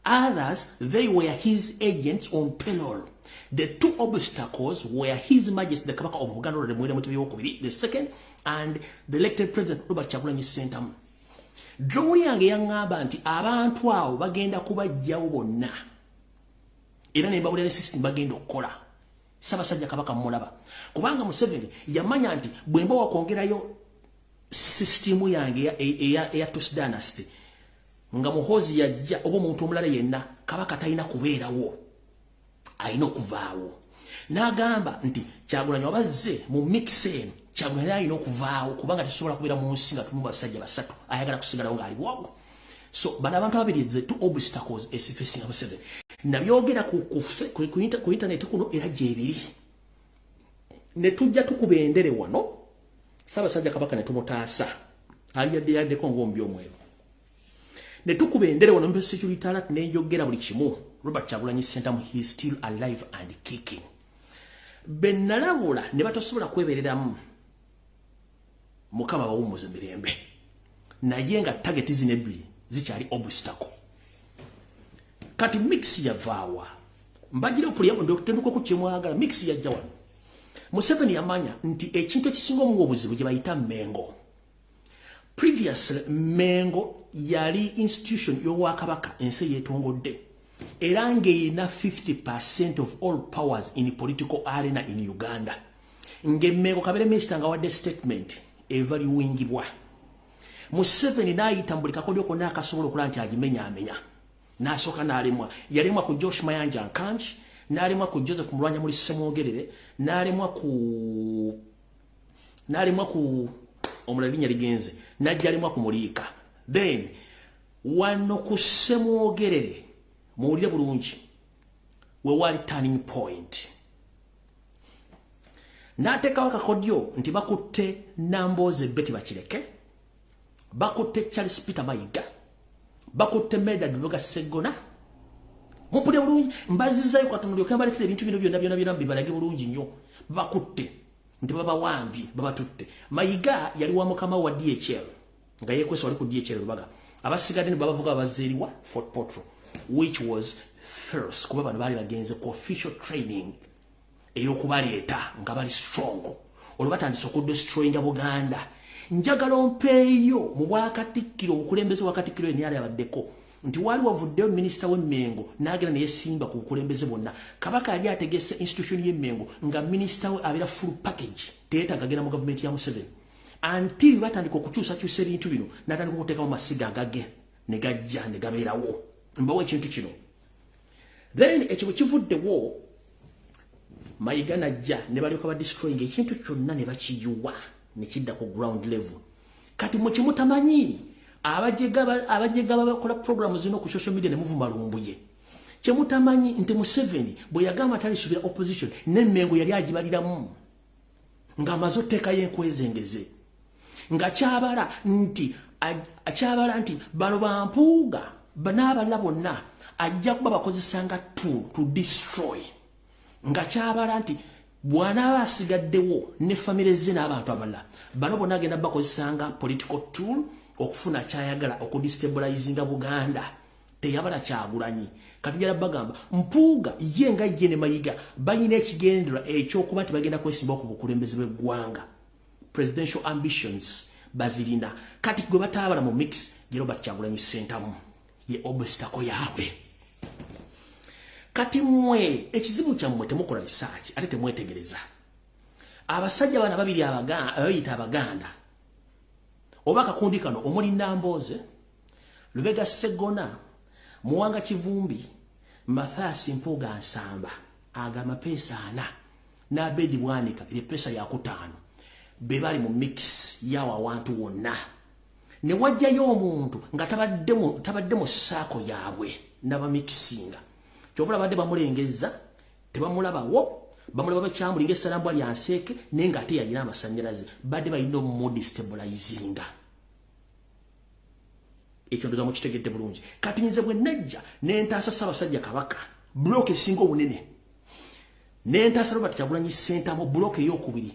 others, they were his agents on payroll. The two obstacles were His Majesty the Kabaka of Buganda, Ronald Muwenda Mutebi Owokubiri the second, and the elected president, Robert Kyagulanyi Ssentamu. Drone yange yaŋŋamba nti abantu abo bagenda kubajjawo bonna, era ne mbabulira ne system bagenda okukola. Ssaabasajja Kabaka mulaba, kubanga Museveni yamanya nti bwe mba wakwongerayo sisitimu yange eya Tutsi dynasty, nga Muhozi yajja oba omuntu omulala yenna, Kabaka talina kubeerawo, alina okuvaawo. N'agamba nti Kyagulanyi wabazze mu mix eno, Kyagulanyi alina okuvaawo, kubanga tesobola kubeera mu nsi nga tumu basajja basatu, ayagala kusigalawo ng'ali bwogo. So bano abantu babiri, the two obstacles facing Museveni, nabyogera ku internet kuno, era gyebiri. Ne tujja tukuba endere wano, Ssaabasajja Kabaka ne tumutaasa, ali yadde yaddeko ng'ombi omweru. Ne tukuba endere wano mbe security alert, nenjogera buli kimu. Robert Kyagulanyi Ssentamu, he is still alive and kicking. Be nalabula ne batasobola kwebereramu, Mukama bawummuze mirembe. Naye nga target zino ebbiri zikyali obstacle. Kati mix yavaawa? Mbagira okulya ndokutenduka ku kyemwagala. Mix yajja wano. Museveni yamanya nti ekintu ekisinga omuwa obuzibu gye bayita Mengo. Previously, Mengo yali institution y'Obwakabaka, ensi yeetongodde, era ng'erina 50% of all powers in political arena in Uganda. Ng'Emmengo kabere minisita nga wadde statement evaluingibwa. Museveni n'ayita mu buli kakodyo konna akasobola okulaba nti agimenyaamenya. N'asooka n'alemwa. Yalemwa ku Josh Mayanja Nkangi, n'alemwa ku Joseph Mulwanyamuli Ssemwogerere, n'alemwa ku omulala linnya ligenze, n'ajja alemwa ku Muliika. Then wano ku Ssemwogerere, muwulire bulungi, we wali turning point. N'ateekawo akakodyo nti bakutte Nambooze Betty Bakireke, bakutte Charles Peter Mayiga, bakutte Medard Luboga Sseggona. Mumpulire bulungi, mbazizayo katono lyoke mbaleetera ebintu bino byonna byonna byonna bibalage bulungi nnyo. Bakutte Nti babawambye, babatutte. Mayiga yali wa mukama wa DHL nga yekwesa wali ku DHL Lubaga. Abasigadde ne babavuga bazeeriwa Fort Portal, which was first, kuba bano baali bagenze ku official training ey'okubaleeta nga bali strong. Olwo batandise okudestroyinga Buganda. Njagala ompeeyo mu bwakatikkiro, obukulembeze bwa Katikkiro eni abaddeko nti waali wavuddeyo minisita w'Emmengo n'agenda ne yeesimba ku bukulembeze bwonna. Kabaka yali ategese institution y'Emmengo nga minisita we abeera full package, teyeetaaga agenda mu gavumenti ya Museveni, until batandika okukyusakyusa ebintu bino, n'atandika okuteekamu masiga agage ne gajja ne gabeerawo. Mbawo ekintu kino, then ekyo bwe kivuddewo, Mayiga najja ne balyoka ba destroying ekintu kyonna ne bakiyiwa ne kidda ku ground level. Kati mwe kyemutamanyi, abajega bakola program zino ku social media ne muvuma Lumbuye, kyemutamanyi nti Museveni bwe yagamba talisuubira opposition, n'Emmengo yali agibaliramu ng'amaze oteekayo enkwezengeze, nga kyabala nti bano bampuuga n'abalala bonna ajja kuba bakozesanga tool to destroy, nga kyabala nti bw'anaaba asigaddewo ne famire ze n'abantu abalala bano bonna agenda bakozesanga political tool okufuna kyayagala, okudestabilizinga Buganda. Teyabala Kyagulanyi. Kati jala bagamba Mpuuga ye nga ye ne Mayiga balina ekigendererwa ekyokuba nti bagenda kwesimba ku bukulembeze bw'eggwanga. Presidential ambitions bazirina. Kati gwe bataabala mu mix ye Robert Kyagulanyi Ssentamu, ye obstacle yaabwe. Kati mmwe ekizibu kyammwe, temukola research ate temwetegereza. Abasajja bana babiri abayita Abaganda oba akakundi kano omuli Nambooze, Lubega Seggona, Muwanga Kivumbi, Mathias Mpuuga Nsamba, aga amapeesa ana, n'Abedi Bwanika epeesa yakutaano, be bali mu mix yawo awantu wonna. Ne wajjayo omuntu nga tabadde mu saako yaabwe n'abamixinga. Kyova badde bamulengeza tebamulabawo, bamulaba bakyamulinga essalambwa lya nseeke, naye ng'ate yalina amasannyalaze. Badde balina omudestabilizinga. Ekyo ndoza mukitegedde bulungi. Kati nze bwe najja nentaasa Ssaabasajja Kabaka, block esinga obunene, nentaasa Robert Kyagulanyi Ssentamu, block eyokubiri,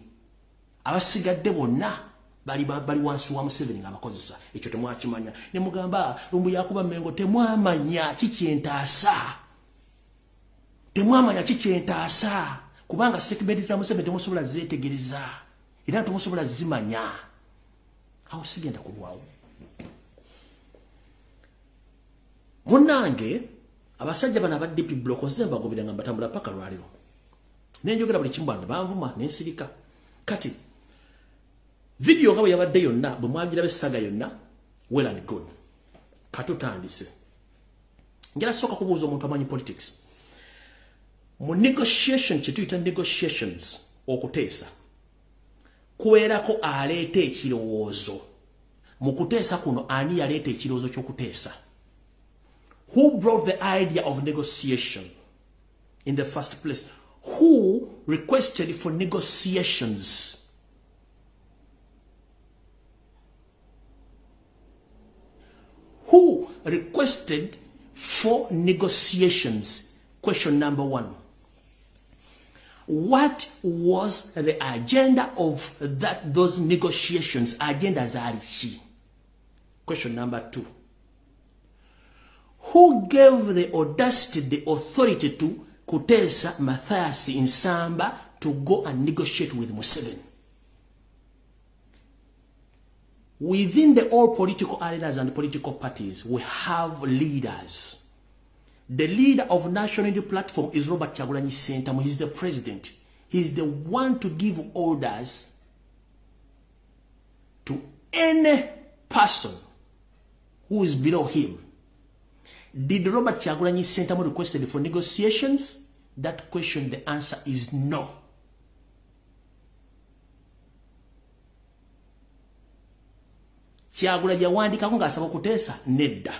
abasigadde bonna bali wansi wa Museveni nga abakozesa. Ekyo temwakimanya ne mugamba Lumbu yakuba Mengo. Temwamanya kikyentaasa, temwamanya kikyentaasa, kubanga statement za Museveni temusobola zeetegereza era temusobola zimanya. Awo sigenda kulwawo. Munnange, abasajja bano aba DP Block nze mbagobera nga mbatambula paka lwaliro, nenjogera buli kimu, bano banvuma nensirika. Kati vidiyo nga bwe yabadde yonna, bwe mwagiraba essaga yonna, well and good. Katutandise. Njala sooka kubuuza omuntu amanyi politics. Mu negotiation, kyetuyita negotiations, okuteesa, kubeerako aleeta ekirowoozo. Mu kuteesa kuno, ani yaleeta ekirowoozo ky'okuteesa? Who brought the idea of negotiation in the first place? Who requested for negotiations? Who requested for negotiations? Question number one. What was the agenda of those negotiations? Agenda zaali ki? Question number two. Who gave the audacity, the authority to Kutesa Matthias Nsamba to go and negotiate with Museveni? Within the all political arenas and political parties, we have leaders. The leader of National Unity Platform is Robert Kyagulanyi Ssentamu. He's the president. He's the one to give orders to any person who is below him. Did Robert Kyagulanyi Ssentamu requested for negotiations? That question, the answer is no. Kyagulanyi yawandikako ng'asaba okuteesa? Nedda.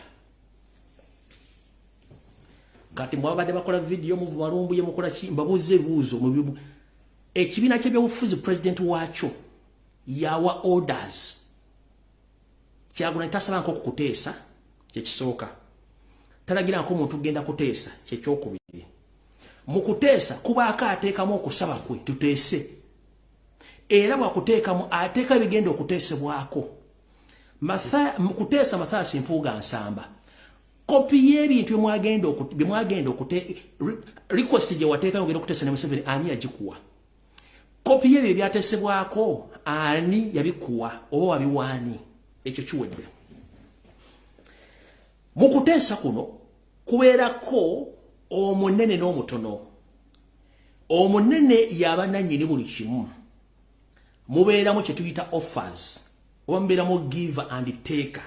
Kati mwabadde bakola vidiyo muvuma Lumbuye, mukola ki? Mbabuuza ebibuuzo. Ekibiina ky'ebyobufuzi, president waakyo yawa orders? Kyagulanyi tasaba nko kukuteesa, kyekisooka. Talagira nko omuntu genda kuteesa, kyekyokubiri. Mu kuteesa kubaako ateekamu okusaba kwe, tuteese. Era bwakuteekamu ateeka ebigenda okuteesebwako. Kuteesa Mathias Mpuuga Nsamba, kopi y'ebintu byemwagenda okute request gye wateekayo ogenda okuteesa ne Museveni, ani yagikuwa? Kopi y'ebyo ebyateesebwako ani yabikuwa oba wabiwaani? Ekyo kiwedde. Mu kuteesa kuno kubeerako omunene n'omutono. Omunene yaba nannyini buli kimu. Mubeeramu kye tuyita offers, oba mubeeramu give and take.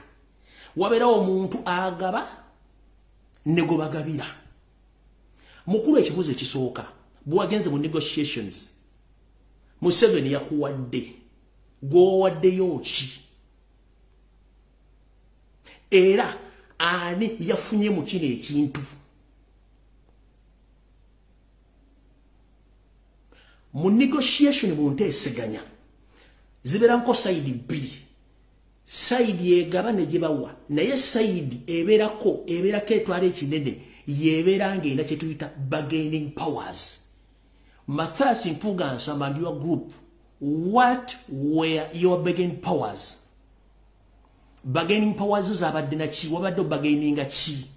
Wabeerawo omuntu agaba ne gwe bagabira. Mukulu, ekibuuzo ekisooka, bwewagenze mu negotiations, Museveni yakuwadde, gwewawaddeyo ki? Era ani yafunye mu kino ekintu? Mu negotiation, mu nteeseganya, zibeeranko side bbiri, side egaba ne gye bawa. Naye side ebeerako etwala ekinene yebeera ng'erina kye tuyita bargaining powers. Mathias Mpuuga Nsamba and your group, what were your bargaining powers? Bargaining powers zabadde naki? Wabadde obargaininga ki?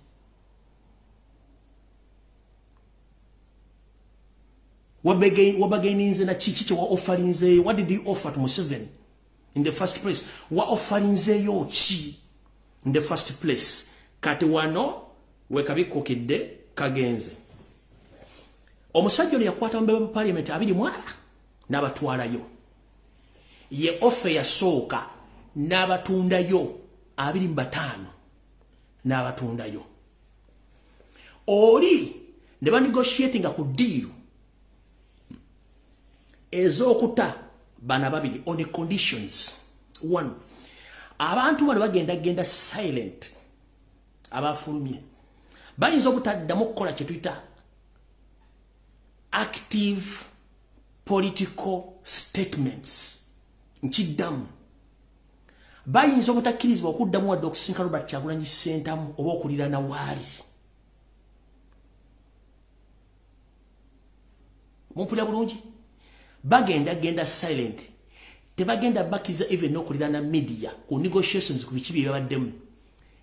Wabargaininze na ki? Kiki wa offerinzeeyo? What did you offer to Museveni in the first place? Wa offerinzeeyo ki in the first place? Kati wano wekabikukidde kagenze. Omusajja ono yakwata mu parliament 20 n'abatwalayo. Ye offer yasooka n'abatundayo 25 n'abatundayo. Oli ne banegotiatinga ku deal ez'okuta bana babiri on conditions. One, abantu bano bagenda genda silent. Abafulumye bayinza obutaddamu okukola kye tuyita active political statements. Nkiddamu, bayinza obutakkirizibwa okuddamu wadde okusinka Robert Kyagulanyi Ssentamu oba okulirana waali. Mumpulira bulungi? Bagenda genda silent, tebagenda bakkiriza even n'okulirana media ku negotiations, ku biki bye babaddemu.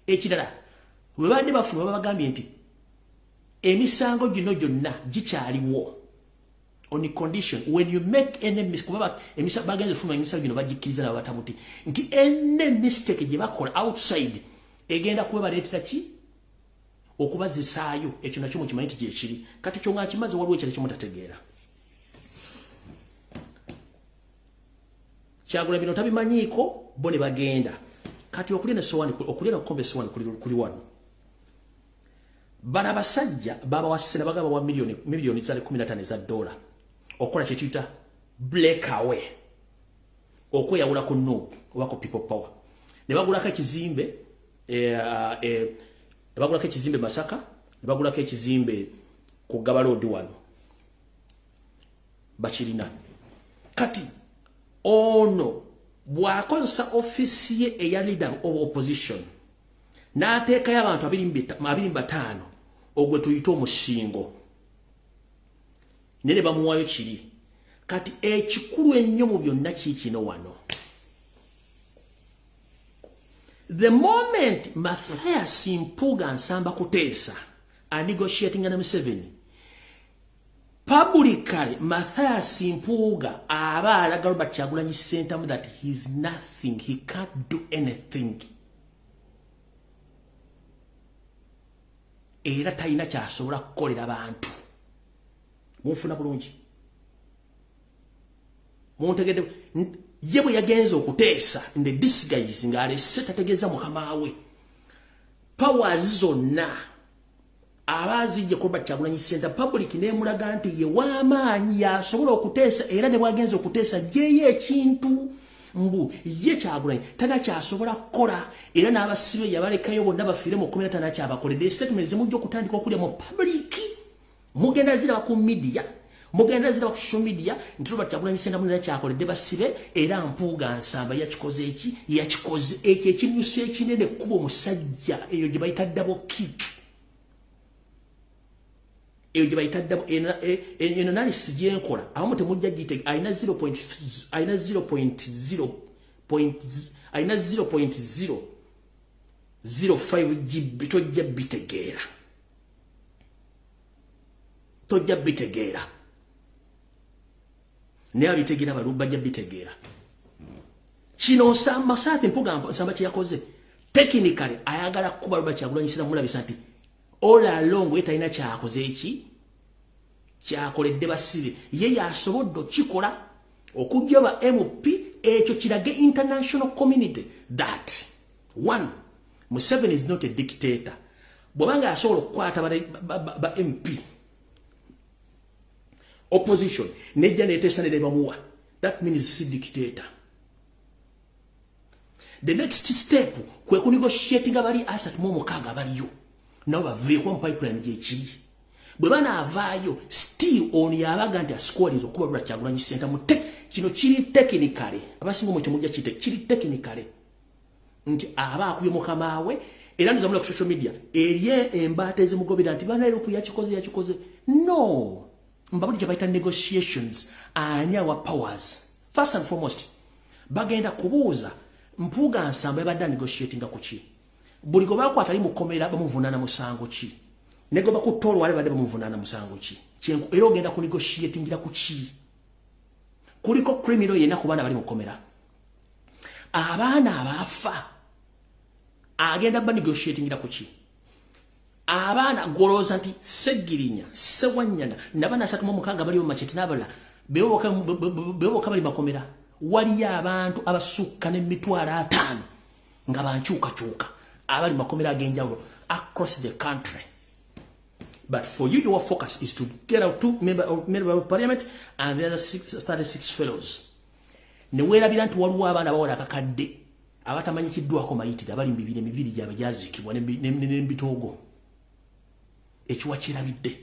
Ekirala, bwe babadde bafuna, baba bagambye nti emisango gino gyonna gikyaliwo on condition when you make any mistake. Kuba bagenze fuma emisango gino bagikkiriza nabo batabuti nti any mistake gye bakola outside egenda kuba baleetera ki okubazisaayo. Ekyo nakyo mukimanyi nti gyekiri. Kati kyo nga kimaze, waliwo ekyali kyemutategeera. Kyagula bino tabimanyiiko, bo ne bagenda. Kati okulya nesowani, okulya nokukomba esowani kuli wano. Bano abasajja babawasena bagaba wa miliyoni 15 eza dola okukola kyekiyita break away, okweyawula ku NUP oba ku People Power. Ne bagulako ekizimbe ne bagulako ekizimbe Masaka, ne bagulako ekizimbe ku Gaba Road wano bakirina. Kati ono bw'akozesa ofiisi ye eya leader of opposition n'ateekayo abantu 25, ogwe tuyite omusingo, naye ne bamuwaayo kiri. Kati ekikulu ennyo mu byonna kiikino wano: the moment Mathias Mpuuga Nsamba Kuteesa anegotiatinga ne Museveni publicly, Mathias Mpuuga aba alaga Robert Kyagulanyi Ssentamu that he's nothing, he can't do anything, era talina kyasobola kukolera bantu. Munfuna bulungi? Muntegedde? Ye bwe yagenze okuteesa in the disguise ng'alese tategeeza mukama we, powers zonna aba azijje ku Robert Kyagulanyi Ssentamu. Public nemulaga nti ye w'amaanyi, yasobola okuteesa, era ne bwagenza okuteesa gyeyo ekintu mbu ye Kyagulanyi tana kyasobola kukola, era n'abasibe yabalekayo bonna bafiire mu kkomera, tana kyabakoledde. Statement zemujja okutandika okulya mu public, mugenda ziraba ku media, mugenda ziraba ku social media nti Robert Kyagulanyi Ssentamu nana kyakoledde basibe, era Mpuuga Nsamba yakikoze eki, yakikoze ekyo ekinyusa ekinene kuba omusajja eyo gye bayita double kick. Eyo gye bayita eno analysis gyenkola, abamu temujja gite. Alina 0, alina 0.0, alina 0.005 GB. Tojja bitegeera, tojja bitegeera, naye abitegeera balu bajja bitegeera. Kino Nsamba, Saathi Mpuga Nsamba kyeyakoze technically, ayagala kuba Robert Kyagulanyi mulabisa nti all along ye talina kyakoze, eki kyakoledde basibe. Ye yasobodde okikola okujja ba MP. Ekyo kirage international community that one, Museveni is not a dictator. Bw'abanga asobola okukwata ba MP, opposition nejja neteesa ne bamuwa, that means si dictator. The next step kwe kunegotiatinga bali 36 abaliyo nabo baveeko mu pipeline gyekiri. Bwe banaavaayo, still ono yabaga nti asikolinza okuba Robert Kyagulanyi Ssentamu. Kino kiri technically, abasinga omwe temujja kite, kiri technically nti aba akubye mukama we. Era ndizamula ku social media eri embaata ezimugobera nti banaeropu yakikoze, yakikoze. No, mbabuli gye bayita negotiations. Ani awa powers? First and foremost, bagenda kubuuza Mpuuga Nsamba yabadde negotiatinga ku ki? Buli gwe bakwata ali mukomera bamuvunaana musango ki? Ne gwe bakutta olwale badde bamuvunaana musango ki? Era ogenda ku negotiatingira ku ki? Kuliko criminal yenna ku baana bali mukomera? Abaana abaafa agenda ba negotiatingira ku ki? Abaana golooza nti Segirinya, Sewanyana nabaana 36 baliwo Machete n'abalala beboka bali makomera. Waliyo abantu abasukka n'emitwalo 50 nga bankyukakyuka abali makomera ag'enjawulo across the country. But for you, your focus is to get out two member of parliament and the other 36 fellows. Ne weerabira nti waliwo abaana bawala akakadde abatamanyikiddwako mayitire abali mubibiri, emibiri gyabwe gyaziikibwa n'embitoogo ekiwa kirabidde.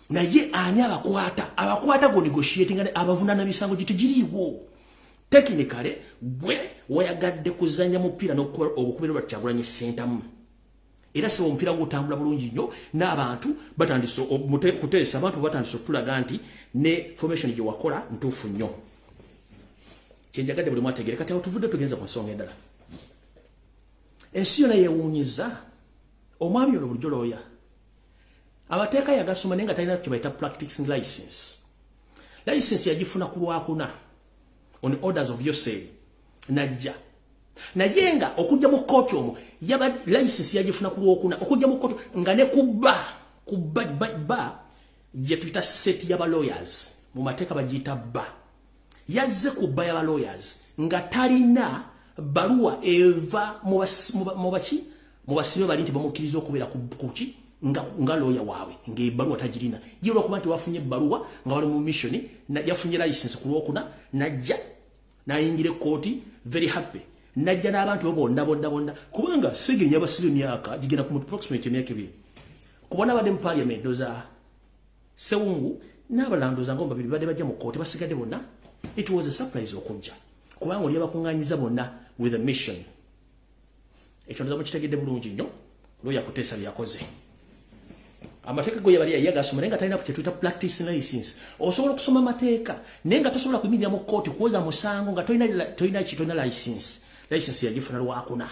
Naye ani abakwata? Abakwata go negotiating, abavunana misango gitegiriiwo. Technically, gwe wayagadde kuzanya mupiira n'okubera Robert Kyagulanyi Ssentamu, era seba omupiira gutambula bulungi nnyo n'abantu batandise kuteesa, abantu batandise okutulaga nti ne formation gye wakola ntuufu nnyo. Kyenjagadde buli mwategere. Kati awo tuvudde, tugenza ku nsonga endala. Ensi yonna yeewuunyiza omwami ono. Bulijjo looya, amateeka yagasoma, naye nga talina kye bayita practicing license. License yagifuna ku Lwakuna on orders of Yoseri najja. Naye nga okujja mu kooti omwo yaba license yagifuna ku Lwokuna, okujja mu kooti nga ne kubba kubba ba gye tuyita set y'aba lawyers, mu mateeka bagiyita ba, yazze ku bar y'aba lawyers nga talina baluwa eva mu baki, mu basibe bali nti bamukkiriza okubeera kuki nga lawyer waabwe, ng'ebbaluwa tagirina ye. Olwokuba nti wafunye ebbaluwa nga bali mu mission, yafunye license ku Lwokuna, najja nayingira ekkooti very happy, najja n'abantu bo bonna bonna bonna, kubanga Segirinya basibe emyaka gigenda ku approximate emyaka 2 kubona badde mu parliament. Ndoza Sewungu n'abalala ndoza nga babiri badde bajja mu kkooti, basigadde bonna. It was a surprise okujja, kubanga oli abakuŋŋaanyiza bonna with a mission. Ekyo ndoza mukitegedde bulungi nnyo. Looya Kuteesa byakoze, amateeka go yabali yagasoma, naye nga talina kye tuyita practice license. Osobola okusoma amateeka naye nga tosobola kuyimirira mu kkooti kuwoza musango nga tolina ki, tolina license. License yagifuna Lwakuna,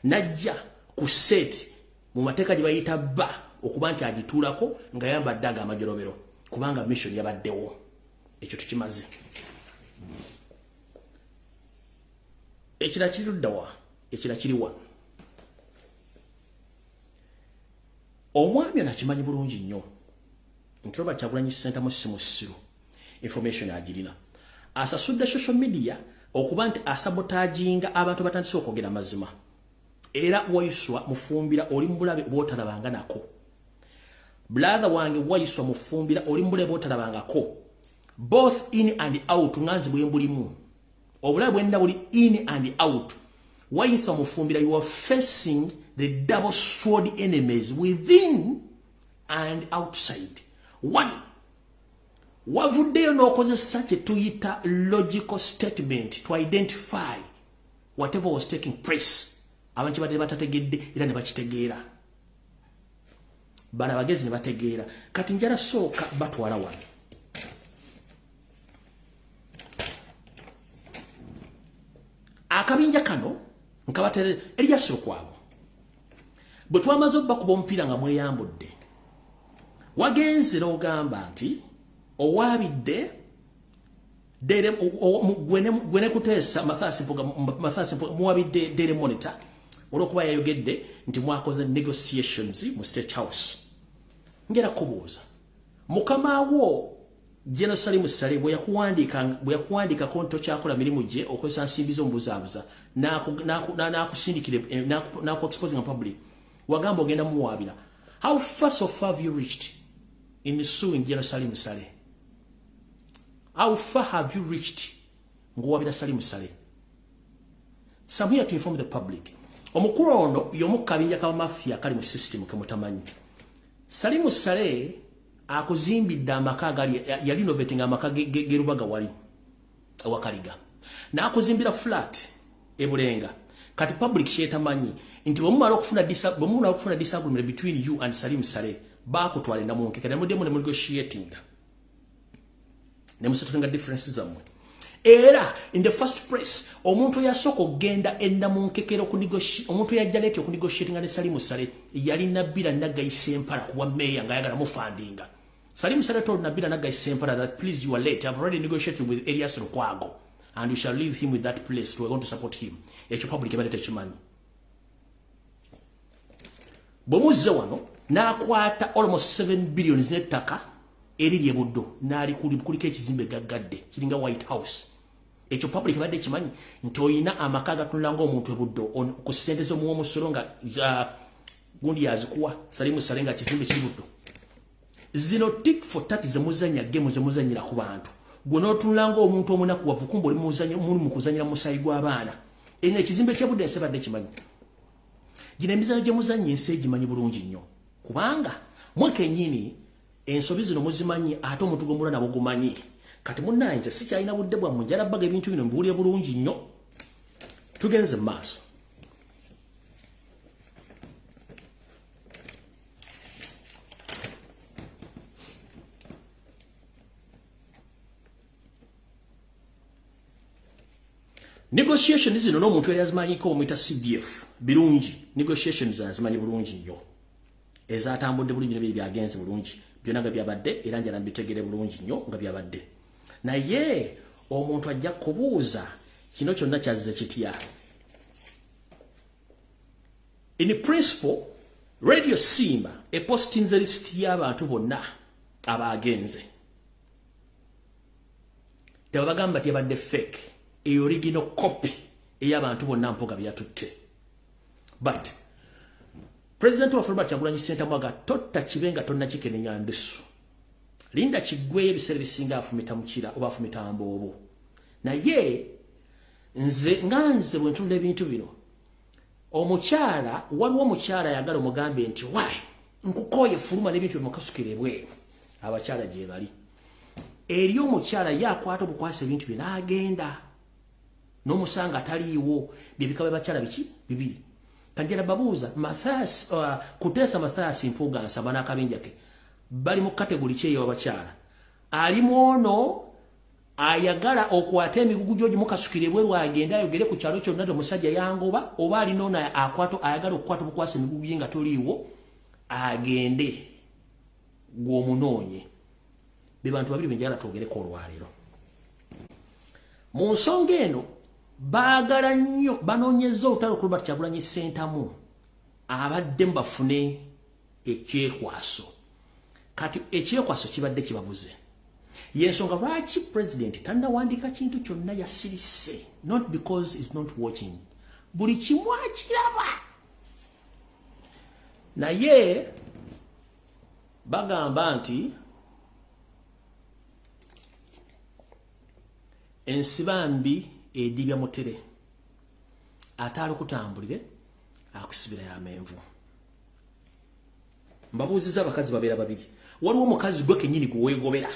najja ku set mu mateeka gye bayita ba okuba nti agituulako nga yambadde ago amajolobero, kubanga mission yabaddewo. Ekyo tukimaze. Ekira kiriddawa? Ekira kiriwa? Omwami ono akimanyi bulungi nnyo nti Robert Kyagulanyi Ssentamu si musiru, information agirina. Asasudde social media okuba nti asabotaginga abantu batandise okwogera amazima. Era Waiswa Mufumbira, oli mubulabe bwotalabanga nako. Brother wange Waiswa Mufumbira, oli mubulabe bwotalabangako, both in and out. Nga nze bwe mbulimu obulabe bwenna buli in and out. Waiswa Mufumbira, you are facing the double sword enemies within and outside. One, wavuddeyo n'okozesa kye tuyita logical statement to identify whatever was taking place. Abantu badde batategedde era ne bakitegeera. Bano abagezi ne bategeera. Kati njala sooka batwala wano. Akabinja kano nkabatere Erias Lukwago. Bwe twamaze obbakuba omupiira nga mweyambudde, wagenze n'ogamba nti owaabidde gwene kuteesa Mathias Mpuuga, Mathias Mpuuga muwabidde Daily Monitor olw'okuba yayogedde nti mwakoze negotiations mu State House. Ngera kubuuza, mukama wo General Salim Saleh bwe yakuwandiikako nti tokyakola mirimu gye okozesa nsimbi z'omubuzaabuza n'akusindikira n'aku-exposing public, wagamba ogenda muwaabira. How far so far have you reached in suing General Salim Saleh? How far have you reached ng'owabira Salim Saleh? So I'm here to inform the public. Omukulu ono y'omu kabinja k'abamafia kali mu system ke mutamanyi. Salim Saleh akuzimbidde amaka agali yali renovating amaka ge Rubaga wali awakaliga. N'akuzimbira flat e Bulenga. Kati public kyetamanyi nti bwe mumala okufuna disagreement between you and Salim Saleh, baakutwala Namunkeke ne muddemu ne negotiating. Ne musettlinga differences zammwe. Era in the first place omuntu yasooka okugenda ennamunkekero omuntu yajja late okunegotiatinga ne Salim Saleh yali Nabila Naggayi Sempala kuwa meya ng'ayagala mufandinga. Salim Saleh told Nabila Naggayi Sempala that please, you are late, I've already negotiated with Elias Lukwago and we shall leave him with that place, we are going to support him. Ekyo public ebadde tekimanyi. Bwe muzze wano n'akwata almost 7 billion n'ettaka eriri e Buddo n'alikuliko ekizimbe gaggadde kiringa White House. Ekyo public ebadde kimanyi nti oyina amaka agatunula ng'omuntu e Buddo ku ssente z'omuwa omusolo nga gundi yazikuwa Salim Saleh nga kizimbe kiri Buddo. Zino tit for tat zemuzanya game zemuzanyira ku bantu. Gwe n'otunula ng'omuntu omunaku wavu kumbe oli mu kuzanyira musayi gw'abaana. Eno ekizimbe ky'e Buddo ensi ebadde kimanyi. Gino emizannyo gye muzannya ensi egimanyi bulungi nnyo. Kubanga mwe kennyini ensobi zino muzimanyi ate omuntu gwe mulwa nabo gumanyi. Kati munnange nze sikyalina budde bwammwe, njala bbaga ebintu bino mbiwulire bulungi nnyo. Tugenze mu maaso. Negotiation zino n'omuntu yali azimanyiko omuyita CDF birungi. Negotiations azimanyi bulungi nnyo, ezatambudde bulungi nebyo byagenze bulungi byonna nga byabadde, era njala mbitegere bulungi nnyo nga byabadde. Naye omuntu ajja kubuuza kino kyonna kyazze kitya. In principle, Radio Simba epostinze list y'abantu bonna abagenze. Tebabagamba tebadde fake, eyo original copy ey'abantu bonna Mpuuga byatutte. But President wa Robert Kyagulanyi Ssentamu aga totta kibe nga tonnakikenenya ndusu. Linda kiggweyo, ebiseera ebisinga afumita mukira oba afumita mboobo. Naye nze nga nze bwe ntunula ebintu bino, omukyala, waliwo omukyala ayagala omugambe nti why nkukooye fuluma n'ebintu bimukasukira ebweru. Abakyala gye bali. Eri omukyala ye akwata obukwasa ebintu bye n'agenda n'omusanga ataliiwo. Byebika by'abakyala biki bibiri. Kanjala babuuza Mathias, Kuteesa Mathias Mpuuga Nsaba n'akabinja ke bali mu category ki ey'abakyala? Ali mwono ayagala okwata emigugu gyo gimukasukira ebweru agende ayogere ku kyalo kyonna nti omusajja yangoba, oba alina ono akwata ayagala okukwata obukwasa emigugu ye nga toliiwo agende gw'omunoonye. Be bantu babiri benjagala twogereko olwaleero mu nsonga eno. Baagala nnyo banoonyezza olutalo ku Robert Kyagulanyi Ssentamu abaddemu bafune ekyekwaso. Kati ekyekwaso kibadde kibabuze, yensonga lwaki president tannawandiika kintu kyonna, yasirise. Not because is not watching, buli kimu akiraba, naye bagamba nti ensibambi edibya mutere ate alikutambulire akusibira yamenvu. Mbabuuziza, abakazi babeera babiri. Waliwo omukazi gwe kennyini gwe weegobera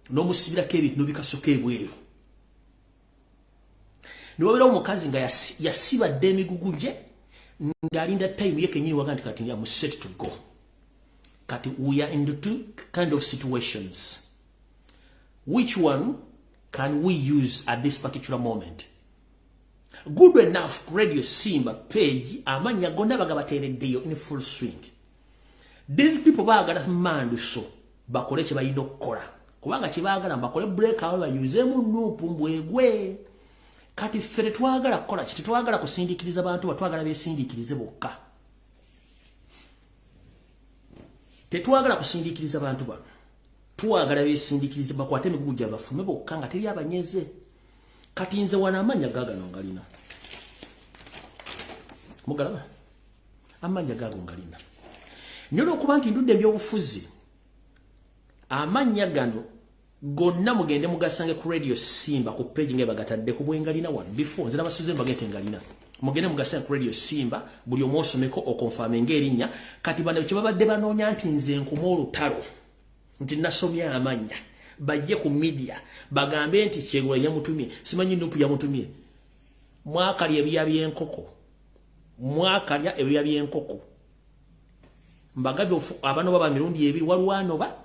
n'omusibirako ebintu n'obikasuka ebweru, niwabeerawo omukazi nga yasibadde emigugu gye ng'alinda time ye kennyini waga nti kati am set to go. Kati we are in the two kind of situations. Which one can we use at this particular moment? Good enough Radio Simba page amanya gonna bagabateereddeyo in full swing. These people baagala manduso bakole kye balina okukola, kubanga kye baagala bakole break awo bayuzeemu NUP mbwegwe. Kati ffe tetwagala kukola ki, tetwagala kusindiikiriza bantu, batwagala beesindiikirize bokka. Tetwagala kusindiikiriza bantu bano, twagala beesindiikirize bakwate emigugu gyabafume bokka nga teri abanyeze. Kati nze wano amannya gaagano ngalina, mugalaba amannya gaago ngalina nnyo olw'okuba nti ndudde ebyobufuzi. Amannya gano gonna mugende mugasange ku Radio Simba ku page nga bagatadde ku bwengalina wano before nze nabasuze mbagete ngalina. Mugende mugasange ku Radio Simba buli omu osomeko okonfirme ng'erinnya. Kati bano kye babadde banoonya nti nze nkuma olutalo nti nasomye amannya, bajje ku media bagambe nti Kyegula yamutumye, simanyi NUP yamutumye. Mwakalya ebya by'enkoko, mwakalya ebya by'enkoko. Mbagabye abano baba mirundi ebiri, waliwo anoba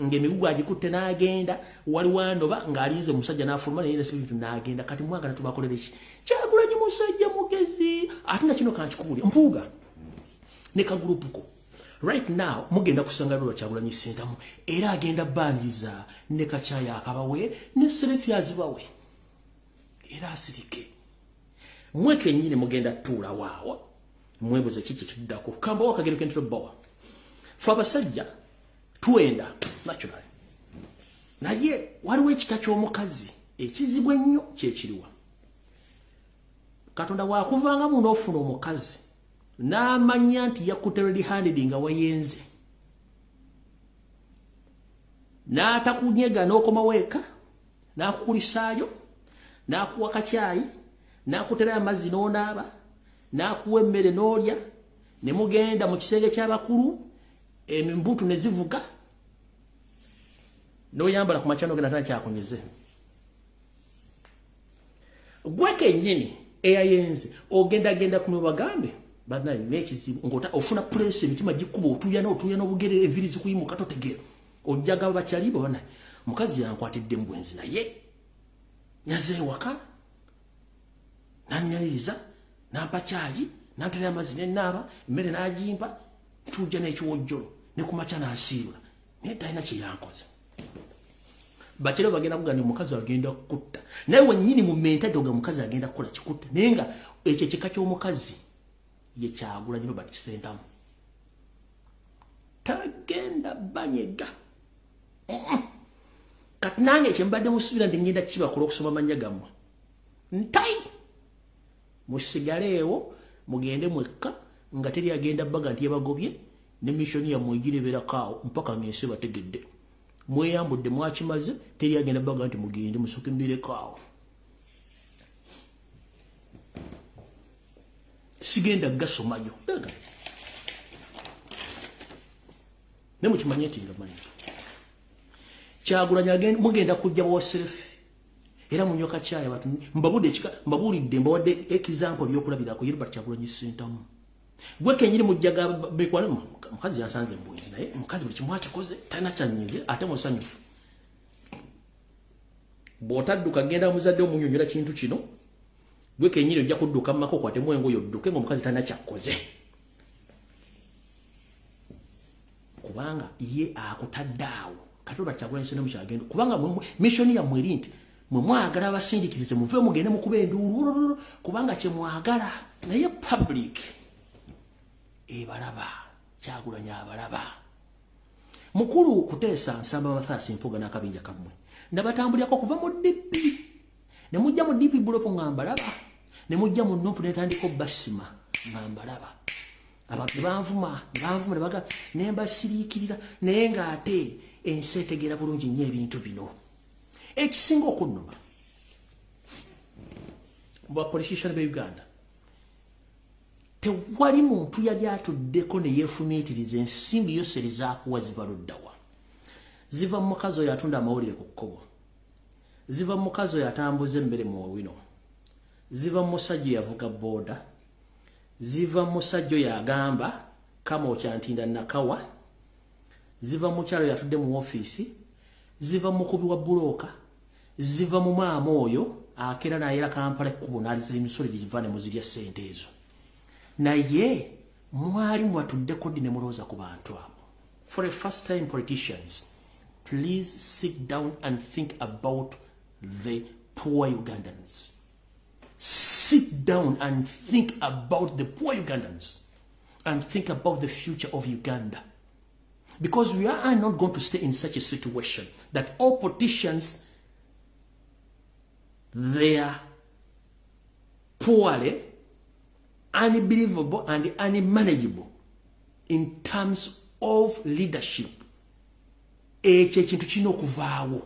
ng'emigugu agikutte n'agenda, waliwo anoba ng'alinze omusajja n'afuluma naye nasibitu n'agenda. Kati mwagala tubakolere ki? Kyagulanyi musajja mugezi. Ate na kino kankikubuulire, Mpuuga ne kagurupuko right now mugenda kusanga lwa Kyagulanyi Ssentamu era agenda banjiza ne kakyaya akabawe ne selfie azibawe era asirike. Mwe kennyini mugenda tuula waawo mwebuze kiki kiddako. Kamba wakagero kentro bawa fe abasajja twenda naturally, naye waliwo ekika ky'omukazi ekizibu ennyo kyekiriwa. Katonda wakuvangamu n'ofuna omukazi n'amanya nti yakutte red handed nga wayenze, n'atakunyega n'okomawo eka n'akukulisaayo n'akuwa kacyayi n'akuterayo amazzi n'onaaba n'akuwa emmere n'olya ne mugenda mu kisenge ky'abakulu embutu ne zivuga n'oyambala ku makya n'ogenda tana kyakunyeze. Gwe kennyini eyayenze ogendagenda kuno bagambe banaye n'ekizibu ng'ota ofuna pulesi emitima gikuba otuuyana otuuyana obugere enviiri zikuyimuka totegeera. Ojjaga bakyalibo banaye mukazi yankwatidde mu bwenzi naye nyaze ewaka nanyaliriza nampa caayi nantera amazzi nenaaba emmere n'agimpa tujja n'ekiwojjolo ne ku makya n'asiibula naye talina kye yankoze. Bakyali bagenda kugamba omukazi agenda kutta, naye wennyini mu mentality oga mukazi agenda kukola kikutta, naye nga ekyo ekika ky'omukazi ye Kyagulanyi Robert Ssentamu tagenda banyega. Kati nange kye mbadde musuubira nti ngenda kibakola okusoma amannya gammwe, ntai musigaleewo mugende mwekka nga teri agenda baga nti yabagobye ne mission yammwe egireberako awo mpaka ng'ensi bategedde. Mweyambudde mwakimaze, teri agenda baga nti mugende musooke mbireko awo. Sigenda gasomayo ne mukimanye nti nga manyi Kyagulanyi mugenda kujja bawa selfie era munyoka cyayi abantu mbabudde ekika mbabuulidde mbawadde example by'okulabirako. Robert Kyagulanyi Ssentamu gwe kennyini mujjaga bekwana mukazi yansanze mbwenzi naye mukazi buli kimu akikoze talina kyanyize ate musanyufu. Bw'otadduka genda muzadde omunyonyola kintu kino, gwe kennyini ojja kudduka mu maka okwatemu engoye odduke ng'omukazi talina kyakkoze, kubanga ye akutadde awo. Kati Robert Kyagulanyi Ssentamu kyagenda kubanga mission yammwe eri nti mwe mwagala abasindikirize muve mugende mukube enduulu kubanga kye mwagala, naye public ebalaba. Kyagulanyi abalaba. Mukulu Kuteesa Nsamba Mathias Mpuuga n'akabinja kammwe nabatambulirako kuva mu DP ne mujja mu DP block nga mbalaba, ne mujja mu NUP netandika obbasima nga mbalaba. Abantu ne banvuma ne baga ne mbasiriikirira, naye ng'ate ensi etegeera bulungi nnyo ebintu bino. Ekisinga okunnuma mu bapolitician be Uganda, tewali muntu yali atuddeko ne yeefumiitiriza ensimbi yoseri zaakuwa ziva luddawa. Ziva mu mukazi oyo atunda amawulire ku kkobo, ziva mu mukazi oyo atambuza emmere mu owino, ziva mu musajja eyavuga booda, ziva mu musajja oyo agamba kama okyantinda nakawa, Ziva mu mukyalo yatudde mu ofiisi, ziva mu mukubi wa bulooka, ziva mu maama oyo akeera n'ayera Kampala ekkubo n'aliza emisolo gye ne muzirya ssente ezo. Naye mwali mwatuddeko ddi ne mulowooza ku bantu abo? For the first time politicians, please sit down and think about the poor Ugandans. Sit down and think about the poor Ugandans and think about the future of Uganda. Because we are not going to stay in such a situation that all politicians, they are poorly, unbelievable and unmanageable in terms of leadership. Ekyo ekintu kirina okuvaawo.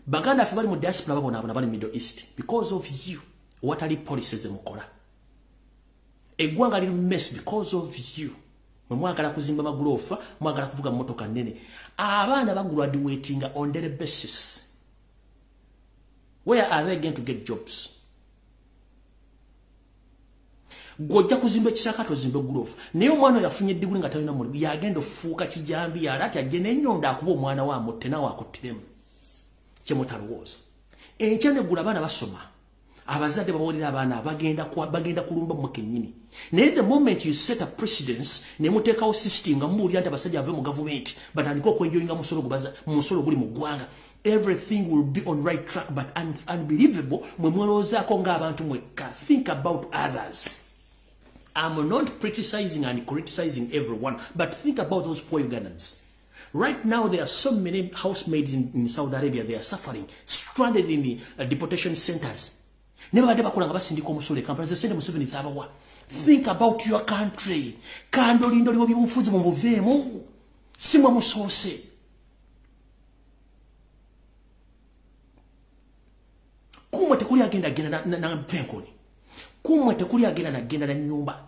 Baganda ffe bali mu diaspora babonaabona, bali Middle East because of you. Watali policies zemukola. Eggwanga liri mess because of you. Mwe mwagala kuzimba magulofa, mwagala kuvuga mmotoka nnene. Abaana bagraduatinga on daily basis. Where are they going to get jobs? Gw'ojja kuzimba ekisaka, tozimba egulofa, naye omwana oyo afunye eddiguli nga talina mulimu, yagenda ofuuka kijambi yala ati ajje n'ennyondo akuba omwana we amutte, naawe akuttiremu. Kyemutalowooza, enkya neggula abaana basoma, abazadde babuulira abaana bagenda kulumba mmwe kennyini. Naye the moment you set a precedence ne muteekawo system nga mubuulira nti abasajja bave mu gavumenti batandike okwenjoyinga musolo guli mu ggwanga, everything will be on right track. But unbelievable, mwe mwelowoozaako ng'abantu mwekka. Think about others. I'm not criticizing and criticizing everyone, but think about those poor Ugandans. Right now, there are so many housemaids in Saudi Arabia. They are suffering, stranded in the deportation centers. Ne babadde bakola nga basindika omusolo e Kampala, ze sente Museveni z'abawa. Think about your country. Kandolindoli w'ebyobufuzi mumuveemu. Si mwe musoose. Kumwe tekuli agenda genda na mpenkoni. Kumwe tekuli agenda na genda na nyumba.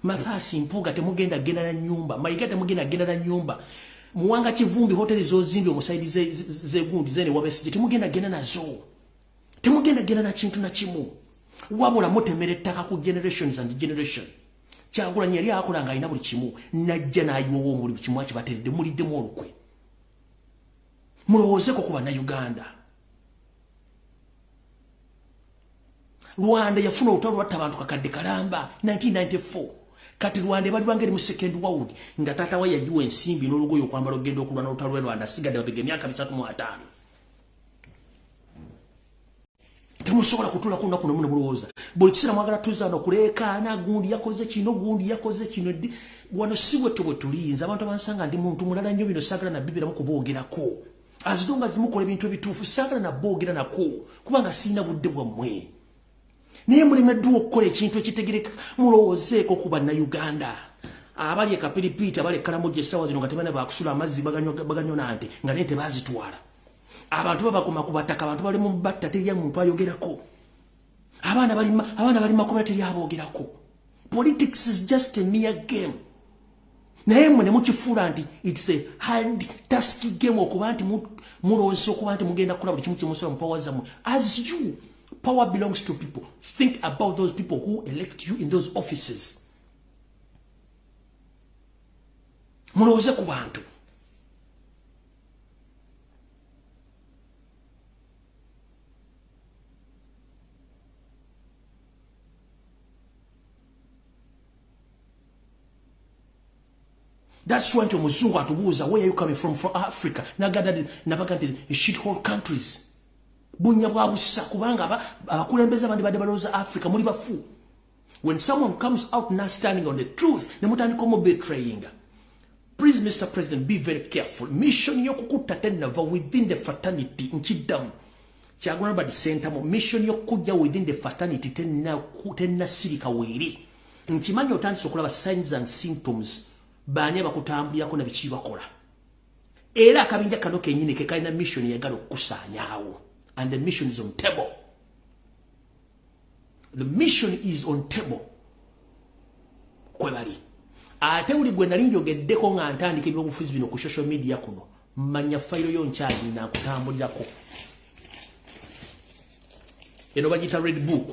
Mathasi Mpuga temugenda genda na nyumba. Mayiga temugenda genda na nyumba. Muwanga Kivumbi, hoteli zozimbye omusaidi zegundi zene wabesije temugenda genda nazo. Temugenda genda na kintu na kimu. Wabula mutemera ettaka ku generations and generation. Kyagulanyi yali akola nga alina buli kimu, najja n'ayiwawo omuli buli kimu akibateredde, muliddemu olukwe. Mulowoozeko ku Bannayuganda. Rwanda yafuna olutalo lwatta abantu kakadde kalamba 1994. Kati Rwanda ebaliwanga eri mu second world, nga taata we yagiwa ensimbi n'olugoye okwambala okugenda okulwana olutalo lw'e Rwanda, asigadde mabega emyaka 35. Temusobola kutuula ku lunaku nomu ne mulowooza. Buli kiseera mwagala tuzaana okuleekaana, gundi yakoze kino, gundi yakoze kino. Wano si bwetyo bwe tuliyinza. Abantu abansanga ndi muntu mulala nnyo, bino saagala nabbibiramu kuboogerako. As long as mukola ebintu ebituufu, saagala naboogera nako, kubanga sirina budde bwammwe. Naye mulemeddwa okukola ekintu ekitegereka. Mulowoozeeko ku Bannayuganda abali e Kapiripiiti, abali e Kalamoja essaawa zino nga tebalina bakusula, amazzi baganywa nante nga naye tebaazitwala. Abantu babakoma ku bataka, abantu bali mu batta, teri muntu ayogerako. Abaana bali makomera, teri aboogerako. Politics is just a mere game, naye mmwe ne mukifuula nti it's a hard task game, okuba nti mulowooza okuba nti mugenda kukola buli kimu kyemusobola mu power zammwe. As you, power belongs to people. Think about those people who elect you in those offices. Mulowooze ku bantu. That's why nti omuzungu atubuuza, "Where are you coming from?" "From Africa." Nagada nabaga nti shit hole countries, bunya bwa busa, kubanga abakulembeze abandi badde balowooza Africa muli bafu. When someone comes out not standing on the truth, ne mutandika omu betraying. Please, Mr President, be very careful. Mission y'okukutta tennava within the fraternity. Nkiddamu, Kyagulanyi Robert Ssentamu, mission y'okujja within the fraternity tennasirika weeri. Nkimanyi otandise okulaba signs and symptoms, baani abakutambulirako na biki bakola. Era akabinja kano kenyini ke kalina mission eyagala okukusaanyaawo, and the mission is on table. The mission is on table. Kwe bali. Ate buli gwe nali njogeddeko nga ntandika ebyobufuzi bino ku social media kuno, manya fayiro yo nkyalina nkutambulirako. Eno bagiyita red book.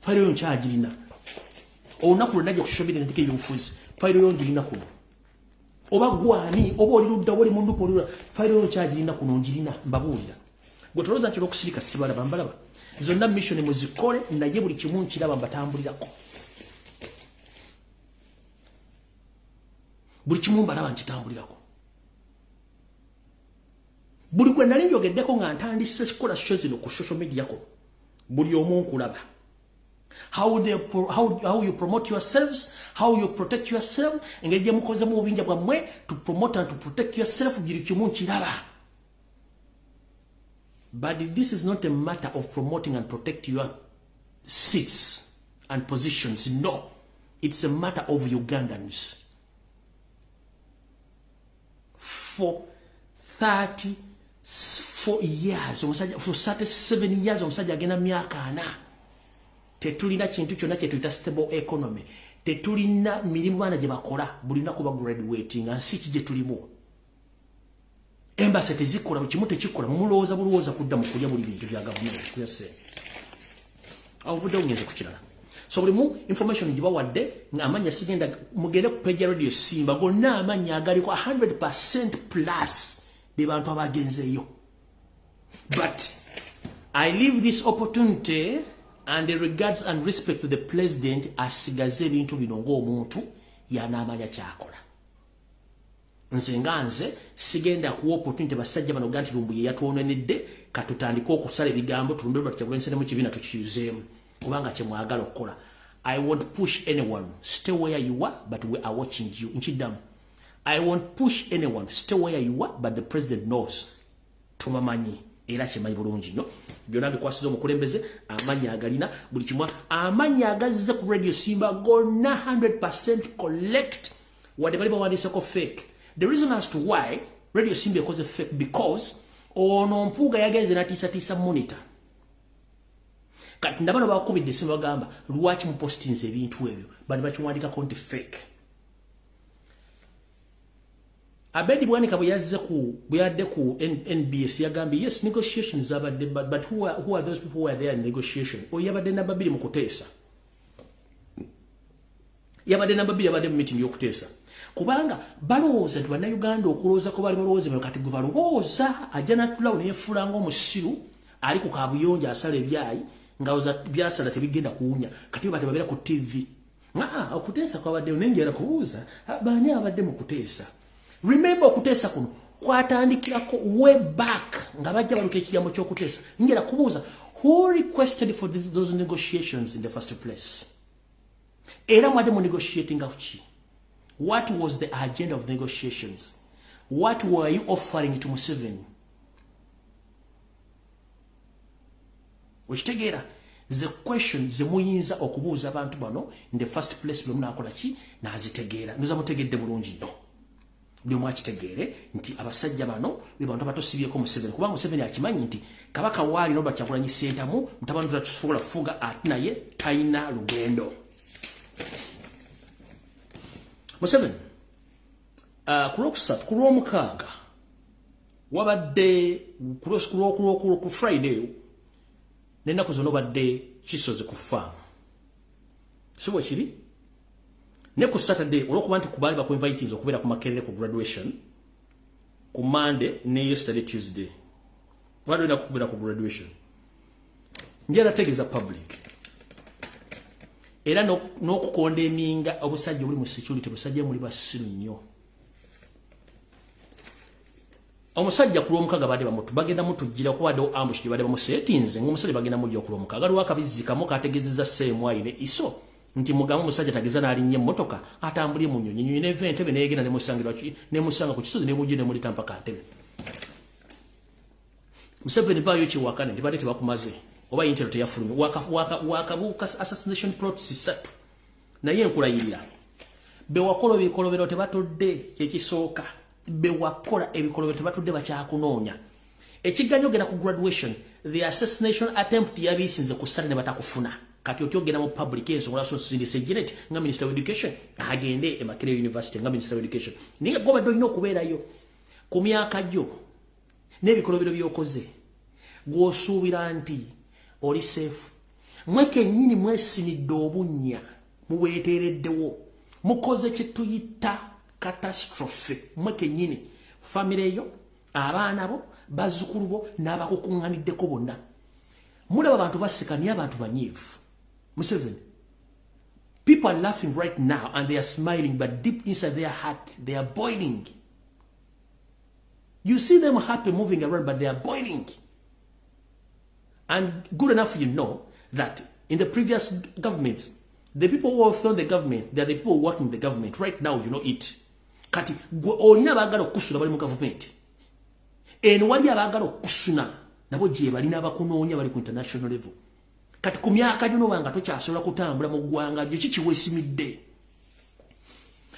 Fayiro yo nkyagirina. Olunaku lwe najja ku social media nandika ebyobufuzi, fayiro yo ngirina kuno. Oba gwani, oba oli ludda, oli mundupu, oli ludda, fayiro yo nkyagirina kuno, ngirina. Mbabuulira, gwe tolowooza nti olwokusirika sibalaba. Mbalaba zonna, mission muzikole, naye buli kimu nkiraba, mbatambulirako buli kimu, mbalaba, nkitambulirako. Buli gwe nali njogeddeko nga ntandise kukola show zino ku social media ko, buli omu nkulaba how you promote yourselves, how you protect yourself, engeri gye mukoze mu bubinja bwammwe to promote and to protect yourself. Buli kimu nkiraba. But this is not a matter of promoting and protect your seats and positions. No, it's a matter of Ugandans. For 34 years omusajja, for 37 years omusajja agenda myaka 40, tetulina kintu kyonna kyetuyita stable economy, tetulina mirimu, baana gye bakola buli lunaku ba graduating. Nsi ki gye tulimu? Embassy tezikola, buli kimu tekikola. Mumulowooza bulowooza kudda mu kulya buli bintu bya gavumenti, kulya ssente. Awo nvuddewo, ngenze ku kirala. So buli mu information gye bawadde ng'amannya sigenda, mugende ku page ya Radio Simba, gonna amannya agaliko 100% plus be bantu abagenzeeyo. But I leave this opportunity and the regards and respect to the president, asigaze ebintu bino ng'omuntu yanaamanya kyakola. Nze nga nze sigenda kuwa opportunity basajja bano ga nti Lumbuye yatwonenedde, katutandike okusala ebigambo, tulumbe Robert Kyagulanyi mu kibiina tukiyuzeemu, kubanga kyemwagala okukola. I won't push anyone. Stay where you are, but we are watching you. Nkiddamu, I won't push anyone. Stay where you are, but the president knows. Tumamanyi era kimanyi bulungi nnyo. Byonna bikwasiza omukulembeze, amannya agalina buli kimu, amannya agazze ku Radio Simba gonna 100% collect, wadde bali bawandiiseko fake. The reason as to why Radio Simba ekoze fake, because ono Mpuuga yagenze natiisatiisa monitor. Kati ndabano bakubidde esimu, bagamba, "Lwaki mupostinze ebintu ebyo?" Bali bakiwandikako nti fake. Abedi Bwanika bwe yazze ku, bwe yadde ku NBS, yagambye, "Yes, negotiations zabadde, but who are those people who are there in negotiation?" Oyo yabadde namba 2 mu kuteesa, yabadde namba 2, yabadde mu meeting y'okuteesa, kubanga balowooza nti Bannayuganda okulowooza ko bali balowooza bano. Kati gwe balowooza ajja natulawo neyefuula ng'omusiru ali ku kabuyonjo asala ebyayi, nga byasala tebigenda kuwunya. Kati bate babeera ku TV, okuteesa kwabaddeyo, nenjera kubuuza baani abadde mu kuteesa. Remember, okuteesa kuno kwatandikirako way back nga bajja baluka ekigambo ky'okuteesa. Njera kubuuza, who requested for those negotiations in the first place? Era mwadde mu negotiating ki? What was the agenda of negotiations? What were you offering to Museveni? Okitegeera? The question ze muyinza okubuuza abantu bano in the first place, bwe munakola ki nazitegeera. Ndoza mutegedde bulungi nnyo. Buli omu akitegeere nti abasajja bano be bantu abatosibyeko Museveni, kubanga Museveni akimanyi nti kabaka waali Robert Kyagulanyi Ssentamu mutabani tutasobola kufuga, ate naye talina lugendo. Museveni, ku Lwokusatu, ku Lwomukaaga wabadde ku Friday n'ennaku zonna obadde Kisozi ku faamu, si bwe kiri? Ne ku Saturday, olwokuba nti kubaali bakuinvitinze okubeera ku Makerere ku graduation ku Monday, ne yesterday Tuesday obadde olina kubeera ku graduation. Njala tegeeza public era n'okukonda eminga obusajja obuli mu security. Busajja muli basiru nnyo. Omusajja ku Lwomukaga badde bamutu bagenda mutujjira, kubaddewo ambush gye badde bamusetinze ng'omusajja bagenda mujja ku Lwomukaga. Waliwo akabizzi kamu kategeezezza Seemwayi ne Iso nti mugambe omusajja tageza n'alinnya emmotoka, atambulye mu nnyonyi. Ennyonyi neva Entebe neyegenda nemusanga ku Kisozi, nemujje nemuleta mpaka Ntebe. Museveni vaayo kiwakane nti badde tebakumaze oba intel teyafulumye, wakabuuka assassination plots 3. Naye nkulayirira, bewakola ebikolobero tebatudde. Kyekisooka, bewakola ebikolobero tebatudde, bakyakunoonya. Ekiganyo ogenda ku graduation, the assassination attempt yabiisinze ku ssale ne batakufuna. Kati otya ogenda mu public ensonga? Lwaki osindise Janet nga minister of education agende e Makerere University nga minister of education, naye nga gobadde olina okubeerayo ku myaka gyo n'ebikolobero by'okoze, gw'osuubira nti oli safe? Mwe kennyini mwesimidde obunnya. Muweeteereddewo. Mukoze kye tuyita catastrophe. Mmwe kennyini, famire yo, abaana bo, bazzukulu bo n'abakukuŋŋaniddeko bonna. Mulaba abantu baseka naye abantu banyiivu. Museveni, people are laughing right now and they are smiling, but deep inside their heart, they are boiling. You see them happy moving around, but they are boiling. And good enough you know that in the previous governments, the people who have thrown the government, they are the people working the government. Right now, you know it. Kati, gwe olina abaagala okukusula bali mu government. Eno wali abaagala okukusuna, nabo gye balina abakunoonya bali ku international level. Kati ku myaka gino banga tokyasobola kutambula mu ggwanga lyo, kiki weesimidde?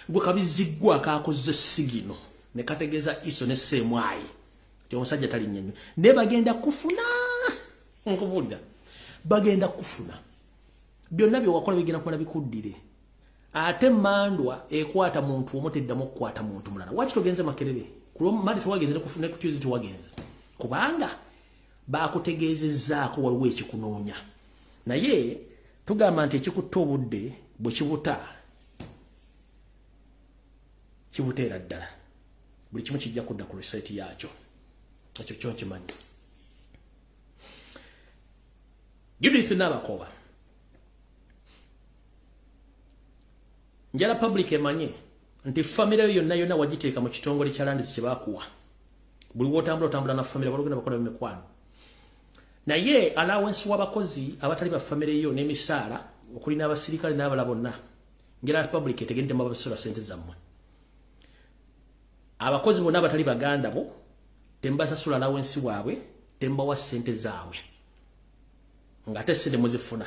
Gwe kabiziggwa akaakoze sigino ne kategeeza iso ne seemwayi nti omusajja talinnya nnyo, naye bagenda kufuna, nkubuulira, bagenda kufuna. Byonna bye wakola bigenda kumala bikuddire. Ate mandwa ekwata muntu omu teddamu okukwata muntu mulala. Waki togenze Makerere? Mali tewagenze ne ku Tuesday tewagenze, kubanga bakutegeezezzaako waliwo ekikunoonya. Naye tugamba nti ekikutta obudde bwe kibuta kibuteera ddala, buli kimu kijja kudda ku reset yakyo. Ekyo kyo nkimanyi. Judith Nabakoba, njala public emanye nti famire yo yonna yonna wagiteeka mu kitongole kya landisi kye baakuwa. Buli w'otambula otambula na famire, balugenda bakola mikwano. Naye allowance w'abakozi abatali ba famire yo n'emisaala okuli n'abasirikale n'abalala bonna, njala public etegende mubasasula ssente zammwe. Abakozi bonna abatali baganda bo tembasasula allowance waabwe, tembawa ssente zaabwe, ng'ate ssente muzifuna.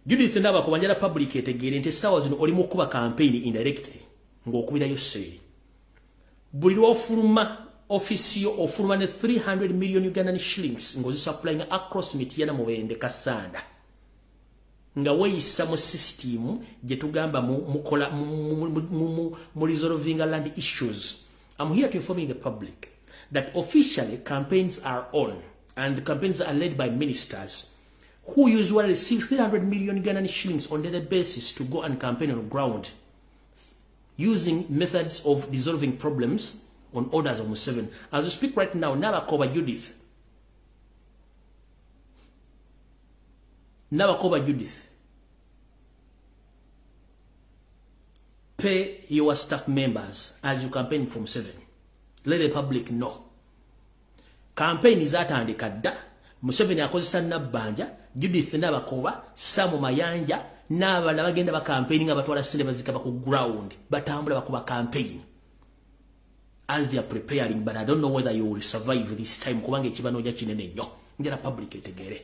Judith Nabakoba, njala public etegeere nti essaawa zino oli mu kukuba campaign indirectly ng'okubirayo seeri. Buli lw'ofuluma office yo ofuluma ne 300 million Ugandan shillings ng'ozisupplying across Mityana, Mubende, Kassanda, nga weeyisa mu system gye tugamba mukola mu resolving land issues. I'm here to inform the public that officially campaigns are on, and the campaigns are led by ministers who usually receive 300 million Ugandan shillings on daily basis to go and campaign on ground using methods of dissolving problems on orders of Museveni. As we speak right now, Nabakoba Judith, Nabakoba Judith, pay your staff members as you campaign from 7. Let the public know. Campaign zatandika dda. Museveni akozesa Nabbanja, Judith Nabakoba, Samu Mayanja n'abalala bagenda ba campaign nga batwala ssente bazikaba ku ground, batambula bakuba campaign as they are preparing, but I don't know whether you will survive this time kubanga ekibanooja kinene nnyo. Njala public etegere.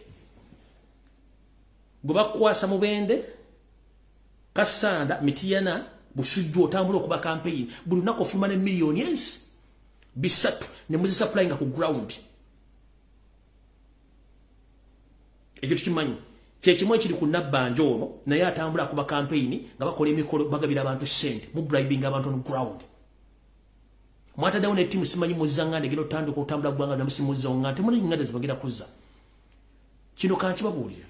Gwe bakukwasa Mubende, Kassanda, Mityana, Busujju otambula okuba campaign buli lunaku ofuluma ne miliyoni ensi 3 ne muzisupplyinga ku ground. Ekyo tukimanyi. Kyekimu ekiri ku Nabbanja ono, naye atambula akuba campaign nga bakola emikolo, bagabira abantu ssente, mu bribing abantu on ground. Mwataddewo ne ttiimu simanyi muzza nganda egenda otandika otambula ggwanga namusimuzza nga temuli nganda zebagenda kuzza. Kino kankibabuulire.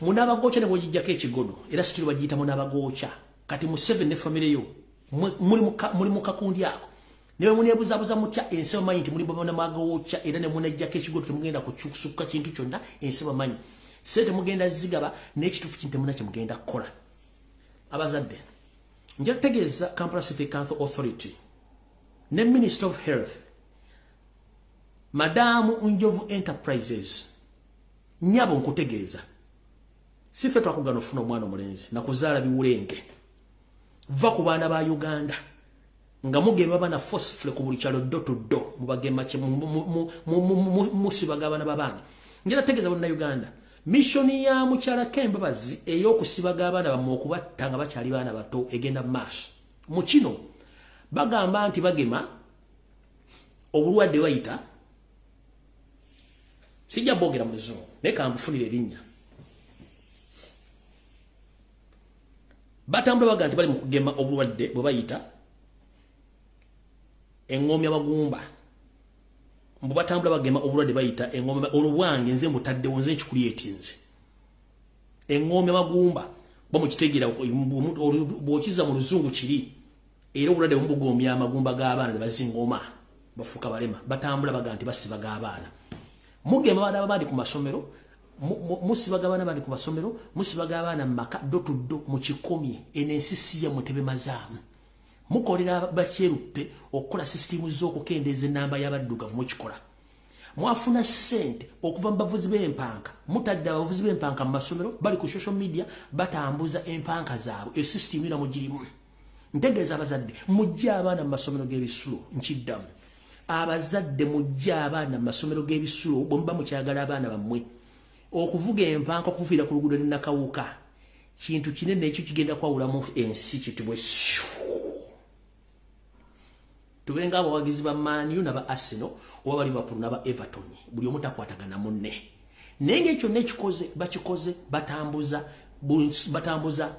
Munaabagooca ne bw'ogijjako ekigodo, era situli bagiyita munaabagooca. Kati Museveni ne famire yo muli mu kakundi ako. Ne bwe muneebuzaabuza mutya, ensi bamanyi nti muli banamagooca, era ne munajjako ekigodo temugenda kukyusukka kintu kyonna, ensi bamanyi. Ssente mugenda zigaba n'ekituufu kintu temulina kye mugenda kukola. Abazadde, nja kutegeeza Kampala City Council Authority ne Minister of Health, Madamu Njovu Enterprises, nnyabo nkutegeeza. Si ffe twakugana ofuna omwana omulenzi nakuzaala biwulenge. Va ku baana ba Uganda nga mugema abaana forcefully ku buli kyalo do to do, mubagema musibaga abaana b'abaana. Njala tegeeza bonna Uganda, mission ya mukyala Kembabazi ey'okusibaga abaana bammwe okubatta nga bakyali baana bato egenda mu maaso. Mu kino bagamba nti bagema obulwadde bayita, sijja boogera mu luzungu naye kambufunire erinnya. Batambula bagamba nti bali mu kugema obulwadde bwe bayita eng'omya magumba. Mbu batambula bagema obulwadde bayita eng'omya, olubwange nze mbutaddewo, nze nkikuliyetinze. Eŋŋoome magumba bamukitegeera, bw'okiza mu luzungu kiri. Era obulwadde bumugomya amagumba g'abaana ne bazingoma, bafuuka balema, batambula baga nti basibaga abaana. Mugema abaana abandi ku masomero, musibaga abaana abandi ku masomero, musibaga abaana mu maka ddo to ddo. Mukikomye. Eno ensi si yammwe, tebemazaamu. Mukolera bakyeruppe okukola sisitimu z'okukendeeza ennamba y'abaddugavu. Mukikola, mwafuna ssente okuva mu bavuzi b'empanka. Mutadde abavuzi b'empanka mu masomero, bali ku social media batambuza empanka zaabwe. Eyo sisitimu era mugirimu. Ntegeeza abazadde, mujje abaana mu masomero g'ebisulo. Nkiddamu, abazadde, mujje abaana mu masomero g'ebisulo bwe muba mukyagala abaana bammwe. Okuvuga empanka okuviira ku luguudo nenakawuka kintu kinene. Ekyo kigenda kwawulamu ensi kitibwe. Tubenga abawagizi ba Man U naba Arsenal oba ba Liverpool naba Everton, buli omu takwatagana munne. Naye ngaekyo nekikoze, bakikoze batambuza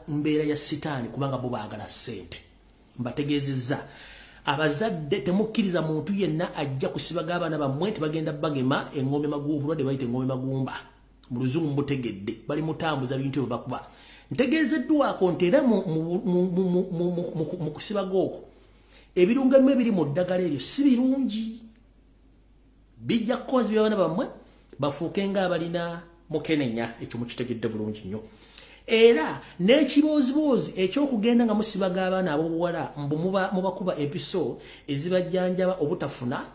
mbeera ya sitaani, kubanga bo baagala ssente. Mbategeezezza, abazadde, temukkiriza muntu yenna ajja kusibaga abaana bammwe nti bagenda bagema eŋŋombe magumba, obulwadde bayita eŋŋombe magumba mu luzungu. Mubutegedde, bali mutambuza bintu ebyo bakuba. Ntegeezeddwako nti era mu kusibaga okwo, ebirungo ebimu ebiri mu ddagala eryo si birungi, bijja kukonzibya abaana bammwe bafuuke ng'abalina mukenenya. Ekyo mukitegedde bulungi nnyo. Era n'ekibooziboozi ekyokugenda nga musibaga abaana ab'obuwala mbu mubakuba empiso ezibajjanjaba obutafuna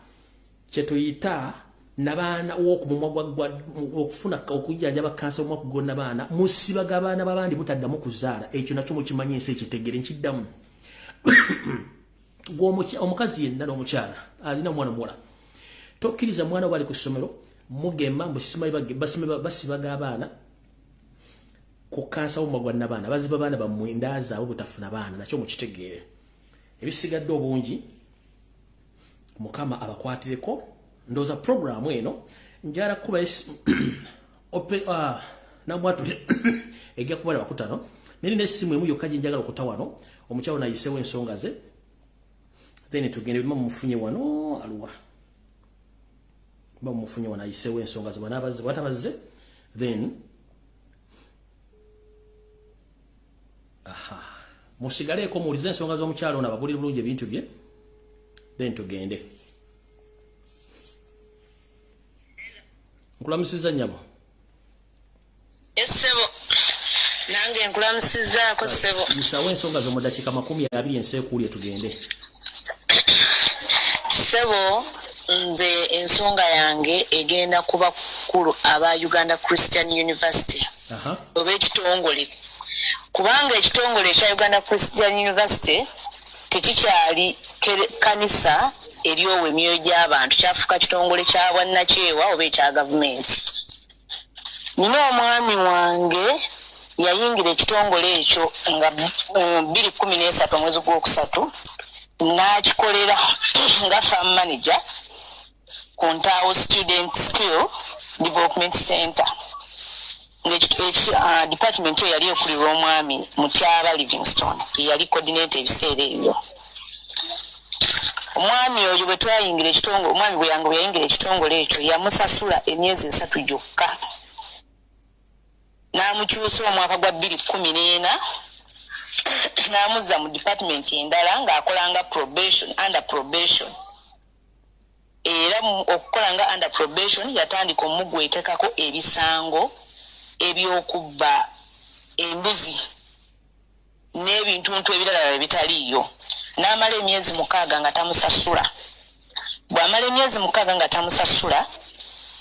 kyetuyita nabaana wokumumwa, okufuna okujjanjaba kansa omumwa kugonna baana, musibaga abaana babandi butaddamu kuzaala. Ekyo nakyo mukimanyi, ensi ekitegere. Nkiddamu, omukazi yenna n'omukyala alina omwana omuwala, tokkiriza mwana bali ku ssomero mugema basibaga abaana ku kansa w'omumwa gwa nabaana, baziba baana bammwe endaa zaabwe butafuna baana. Nakyo mukitegeere. Ebisigadde obungi, Mukama abakwatireko. Ndowooza programu eno njala kuba namwatule ejja kuba wakutano neri n'essimu emu yokka gye njagala okuta wano. Omukyalo nayisewo ensonga ze, then tugende. Bima mumufunye wano, aluwa ba mumufunye wano, ayisewo ensonga ze. Banaabazze, bwatabazze, then aha, musigaleeko muwulize ensonga z'omukyalo ono, ababulire bulungi ebintu bye, then tugende. Nkulamusiza, nnyabo. Essebo, nange nkulamusizaako, ssebo. Yisawo ensonga zo mu ddakiika 20, ensi ekuulye, tugende. Ssebo, nze ensonga yange egenda ku bakulu aba Uganda Christian University oba ekitongole, kubanga ekitongole ekya Uganda Christian University tekikyali kanisa eryowa emyoyo gy'abantu, kyafuuka kitongole kya bwannakyewa oba ekya gavumenti. Nina omwami wange yayingira ekitongole ekyo nga 2013 omwezi gwokusatu, n'akikolera nga farm manager ku Ntaawo Student Skill Development Center. Department eyo yali ekulirwa omwami Mutyaba Livingstone, yeyali coordinator ebiseera ebyo. Omwami oyo bwe twayingira ekitongole, omwami bwe yange bwe yayingira ekitongole ekyo, yamusasula emyezi 3 gyokka, n'amukyusa omwaka gwa 2014, n'amuzza mu department endala ng'akola nga probation, under probation. Era okukola nga under probation, yatandika omugwetekako ebisango eby'okubba embuzi n'ebintuntu ebirala ebitaliiyo, n'amala emyezi 6 nga tamusasula. Bw'amala emyezi 6 nga tamusasula,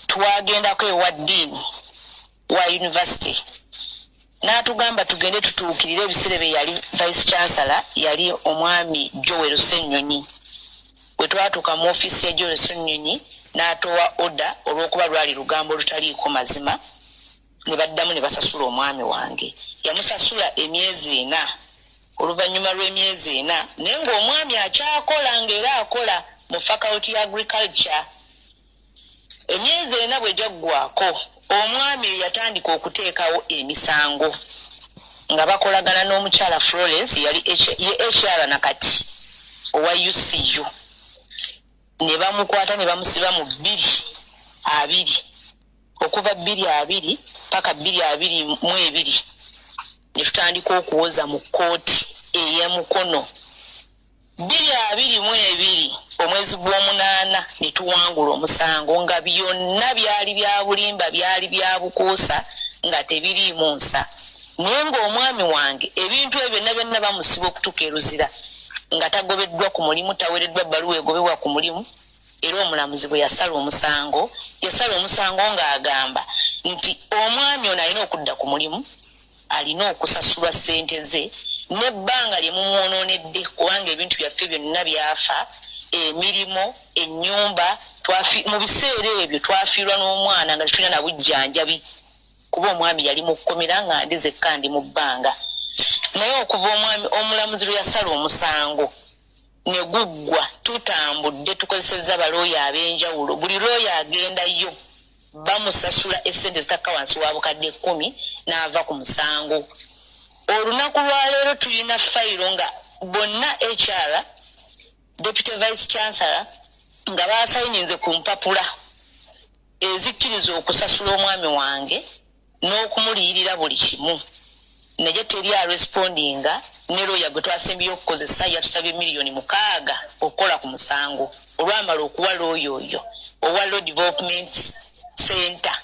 twagendako ewa dean wa university, n'atugamba tugende tutuukirire ebiseera bye yali vice chancellor, yali omwami Joel Ssennyonyi. Bwe twatuuka mu ofiisi ya Joel Ssennyonyi, n'atowa order olw'okuba lwali lugambo olutaliiko mazima, ne baddamu ne basasula omwami wange. Yamusasula emyezi 4. Oluvannyuma lw'emyezi 4, naye ng'omwami akyakola, ng'era akola mu faculty ya agriculture, emyezi 4 bwe gyaggwako, omwami yatandika okuteekawo emisango nga bakolagana n'omukyala Florence, yali ye HR nakati owa UCU, ne bamukwata ne bamusiba mu 2020. Okuva 2020 paka 2022 ne tutandika okuwoza mu kkooti ey'emukono. 2022 omwezi gw'omunaana ne tuwangula omusango, nga byonna byali bya bulimba, byali bya bukuusa, nga tebiriimu nsa. Naye ng'omwami wange ebintu ebyo byonna byonna bamusiba okutuuka e Luzira nga tagobeddwa ku mulimu, taweereddwa bbaluwa egobebwa ku mulimu. Era omulamuzi bwe yasala omusango, yasala omusango ng'agamba nti omwami ono alina okudda ku mulimu, alina okusasulwa ssente ze n'ebbanga lye mumwonoonedde, kubanga ebintu byaffe byonna byafa, emirimu, ennyumba. Mu biseera ebyo twafiirwa n'omwana nga tetulina na bujjanjabi, kuba omwami yali mu kkomera nga ndi zekka ndi mu bbanga. Naye okuva omwami omulamuzi lwe yasala omusango ne guggwa, tutambudde, tukozesezza balooya ab'enjawulo. Buli looya agendayo bamusasula essente zitakka wansi wa 10,000 n'ava ku musango. Olunaku lwaleero tulina fayiro nga bonna HR, deputy vice chancellor, nga basayininze ku mpapula ezikkiriza okusasula omwami wange n'okumuliyirira buli kimu, naye teri arespondinga. Ne looya gwe twasembyeyo okukozesa yatusabye 6 miliyoni okukola ku musango. Olwamala okuwa looya oyo owa Law Development Center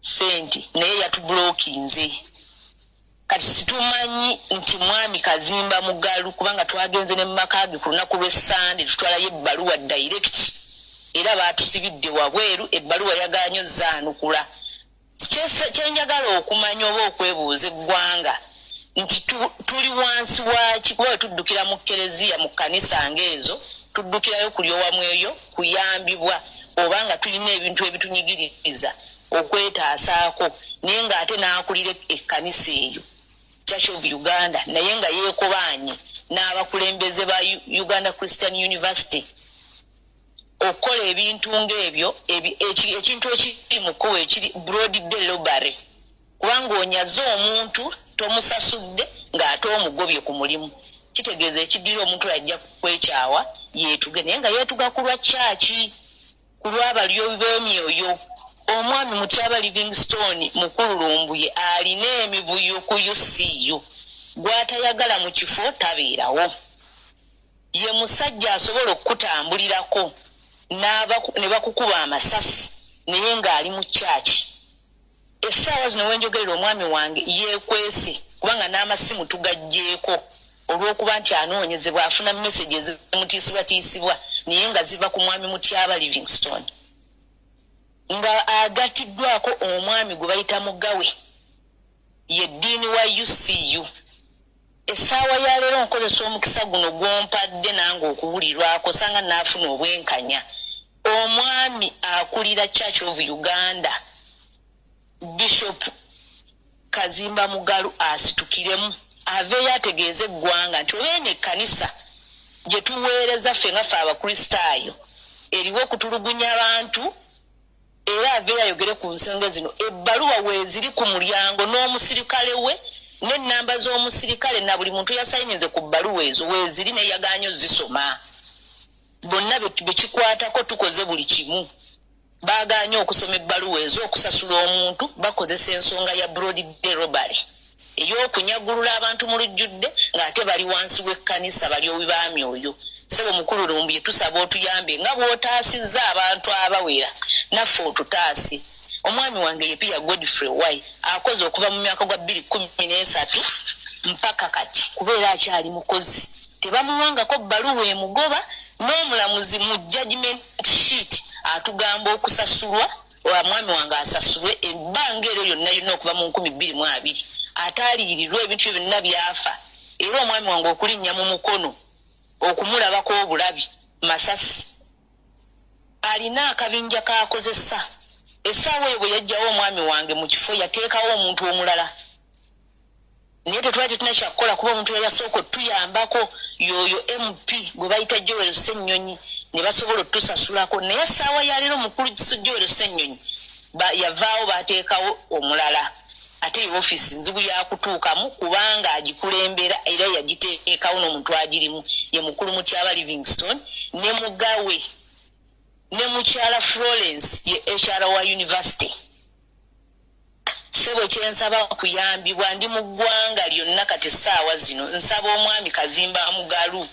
sente, naye yatubulookinze. Kati situmanyi nti mwami Kazimba Mugalu, kubanga twagenze ne mumaka ge ku lunaku lw'Essande, tutwalayo ebbaluwa direct, era baatusibidde wabweru, ebbaluwa yagaanyo zaanukula. Kyenjagala okumanya oba okwebuuza eggwanga nti tuli wansi waaki? Kuba we tuddukira mu kereziya, mu kkanisa ng'ezo, tuddukirayo kulyowa mweyo kuyambibwa oba nga tulina ebintu ebitunyigiriza okwetaasaako. Naye ng'ate n'akulira ekkanisa eyo, Church of Uganda, naye nga yeekobaanye n'abakulembeze ba Uganda Christian University okukola ebintu ng'ebyo, ekintu ekiri mu kkubo ekiri broad day robbery, kubanga onyaze omuntu, tomusasudde, ng'ate omugobye ku mulimu. Kitegeeza ekiddira omuntu oyo ajja kwekyawa yeetuge, naye nga yeetuga ku lwa kyaki? Ku lw'abalyobi b'emyoyo. Omwami Mutyaba Livingstone Mukululumbuye alina emivuyo ku UCU, gw'atayagala mu kifo tabeerawo. Ye musajja asobola okukutambulirako ne bakukuba amasasi, naye ng'ali mu kyaki. Essaawa zino wenjogerera, omwami wange yeekwese, kubanga n'amasimu tugaggyeko olw'okuba nti anoonyezebwa, afuna message ezimutiisibwatiisibwa, naye nga ziva ku mwami Mutyaba Livingstone, nga agattiddwako omwami gwe bayita Mugawe, ye ddiini wa UCU. Essaawa ya leero nkozesa omukisa guno gw'ompadde nange okuwulirwako, sanga naafuna obwenkanya. Omwami akulira Church of Uganda, Bishop Kazimba Mugalu, asitukiremu aveeyo ategeeze eggwanga nti oba eno ekkanisa gye tuweereza ffe nga ffe Abakristaayo eriwo okutulugunya abantu, era aveeyo ayogere ku nsonga zino. Ebbaluwa weeziri ku mulyango n'omusirikale we n'ennamba z'omusirikale na buli muntu yasayininze ku bbaluwa ezo weeziri, naye yagaanye ozisoma. Bonna bekikwatako tukoze buli kimu, baagaanye okusoma ebbaluwa ezo. Okusasula omuntu bakozesa ensonga ya broad day robbery ey'okunyagulula abantu mu lujjudde, ng'ate bali wansi w'ekkanisa, balyowi ba myoyo. Ssebo Mukulu Lumbuye, tusaba otuyambe nga bw'otaasizza abantu abawera, naffe otutaase. Omwami wange ye Pia Godfrey Wai, akoze okuva mu myaka gwa 2013 mpaka kati, kubeera akyali mukozi, tebamuwangako bbaluwa emugoba. N'omulamuzi mu judgment sheet atugamba okusasulwa, omwami wange asasulwe ebbanga eryo lyonna lyonna okuva mu 2020, ate aliyirirwa ebintu bye byonna byafa. Era omwami wange okulinnya mu mukono okumulabako obulabi masasi, alina akabinja k'akozesa. Essaawa eyo bwe yajjawo omwami wange mu kifo, yateekawo omuntu omulala, naye tetwali tetulina kyakukola, kuba omuntu yeyasooka otuyambako yoyo MP gwe bayita Joel Ssennyonyi, ne basobola otusasulako. Naye essaawa ya leero omukulu Joel Ssennyonyi yavaawo, bateekawo omulala, ate ye ofiisi nzibu yakutuukamu kubanga agikulembera era yagiteekawo n'omuntu agirimu ye mukulu Mutyaba Livingstone ne Mugawe. Ne mukyala Florence ye HR wa university. Ssebo kyensaba kuyambibwa, ndi mu ggwanga lyonna kati essaawa zino, nsaba omwami Kazimba Mugalu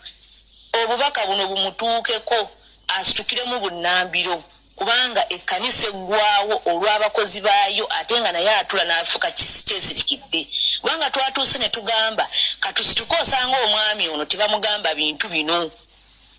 obubaka buno bumutuukeko, asitukiremu bunnambiro, kubanga ekkanisa eggwawo olw'abakozi baayo, ate nga naye atula n'afuuka kyesirikidde. Kubanga twatuuse ne tugamba katusituke, osanga omwami ono tebamugamba bintu bino,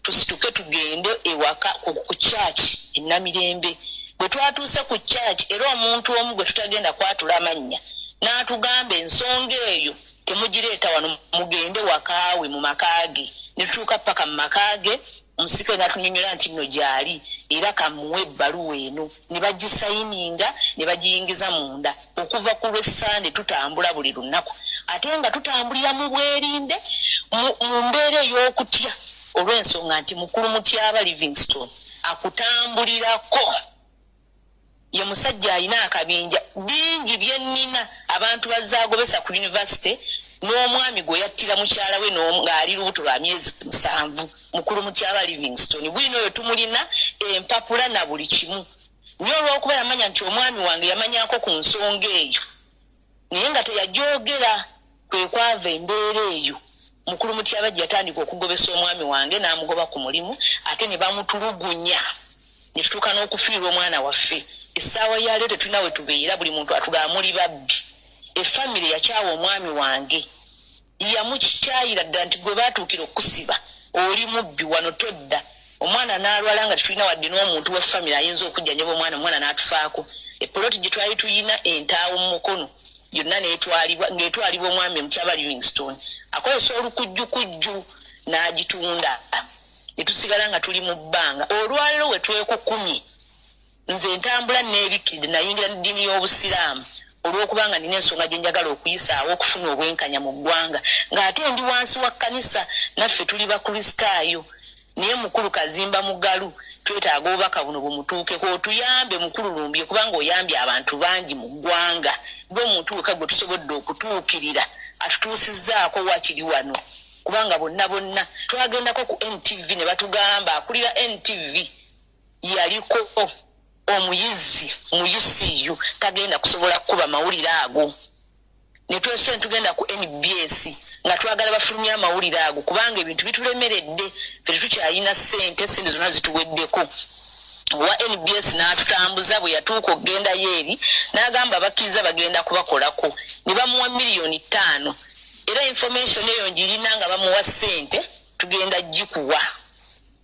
tusituke tugende ewaka ku church e Namirembe. Bwe twatuuse ku church, era omuntu omu gwe tutagenda kwatula amannya n'atugamba ensonga eyo temugireeta wano, mugende wakaawe mu maka ge. Ne tutuuka paka mu maka ge, omusirikale n'atunyonnyola nti nno gy'ali era kamuwe ebbaluwa eno, ne bagisayininga ne bagiyingiza munda. Okuva ku lw'Essande tutambula buli lunaku, ate nga tutambulira mu bwerinde, mu mbeera ey'okutya, olw'ensonga nti mukulu Mutyaba Livingstone akutambulirako. Ye musajja alina akabinja bingi bye nnina, abantu bazzaagobesa ku yunivasite, n'omwami gwe yattira mukyala we ng'ali lubuto lwa myezi 7. Mukulu Mutyaba Livingstone bwino oyo tumulina empapula na buli kimu. Naye olw'okuba yamanya nti omwami wange yamanyako ku nsonga eyo, naye nga teyajogera, kwe kwava embeera eyo. Mukulu Mutyaba gye yatandika okugobesa omwami wange, n'amugoba ku mulimu, ate ne bamutulugunya, ne tutuuka n'okufiirwa omwana waffe. Essaawa ya leero tetulina we tubeera, buli muntu atugamba muli babbi. Efamire yakyawa omwami wange, yamukyayira ddala nti gwe baatuukira okusiba oli mubbi, wano todda. Omwana n'alwala nga tetulina wadde n'omuntu wa famire ayinza okujjanjaba omwana, omwana n'atufaako. Epoloti gye twali tuyina entaawo mu mukono yonna n'etwalibwa, ng'etwalibwa omwami Mutyaba Livingstone akozesa olukujjukujju n'agitunda, ne tusigala nga tuli mu bbanga. Olwaleero we twekukumye, nze ntambula neebikkiridde, nayingira n'eddiini y'Obusiraamu olw'okubanga nina ensonga gye njagala okuyisaawo okufuna obwenkanya mu ggwanga, ng'ate ndi wansi wa kkanisa, naffe tuli Bakristaayo. Naye mukulu Kazimba Mugalu twetaaga obubaka buno bumutuukeko, otuyambe mukulu Lumbuye, kubanga oyambye abantu bangi mu ggwanga. Gwe omuntu wekka gwe tusobodde okutuukirira atutuusizzaako wakiri wano, kubanga bonna bonna twagendako ku NTV ne batugamba akulira NTV yaliko omuyizi mu UCU, tagenda kusobola kukuba mawulire ago. Ne twesooka ne tugenda ku NBS nga twagala bafulumye amawulire ago, kubanga ebintu bitulemeredde, ffe tetukyalina ssente, ssente zonna zituweddeko. Owa NBS n'atutambuza, bwe yatuuka okugendayo eri n'agamba abakkiriza bagenda kubakolako, ne bamuwa miliyoni 5. Era information eyo ngirina nga bamuwa ssente, tugenda gikuwa,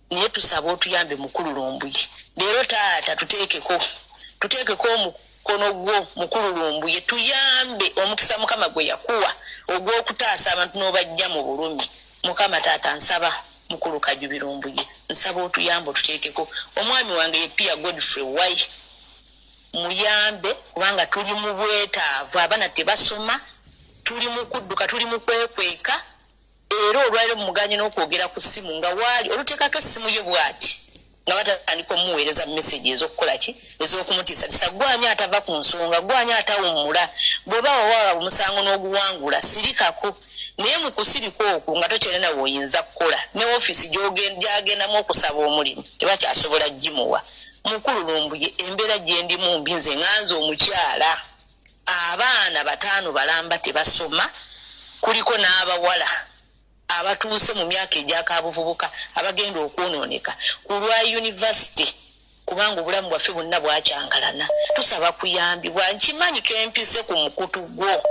naye tusaba otuyambe mukulu Lumbuye. Leero taata tuteekeko omukono gwo mukulu Lumbuye, tuyambe omukisa Mukama gwe yakuwa ogw'okutaasa abantu n'obajja mu bulumi. Mukama taata, nsaba mukulu Kajubi Lumbuye, nsaba otuyambe otuteekeko. Omwami wange ye Pia Godfrey Wai, muyambe kubanga tuli mu bwetaavu, abaana tebasoma, tuli mu kudduka, tuli mu kwekweka. Era olwaliro mumuganye n'okwogera ku ssimu, nga waali oluteekako essimu ye bw'ati nga batandika omuweereza message ez'okukola ki, ez'okumutiisatiisa. Gwani atava ku nsonga, gwani atawummula? Bw'oba wawaaba omusango n'oguwangula, sirikako. Naye mu kusirika okwo nga tokyalina w'oyinza kukola, ne ofiisi gy'agendamu okusaba omulimu tebakyasobola gimuwa. Mukulu Lumbuye, embeera gye ndimu mbi, nze ŋŋanze omukyala, abaana 5 balamba tebasoma, kuliko n'abawala abatuuse mu myaka egy'akabuvubuka abagenda okwonooneka ku lwa yunivasite, kubanga obulamu bwaffe bwonna bwakyankalana. Tusaba kuyambibwa. Nkimanyi kempise ku mukutu gwo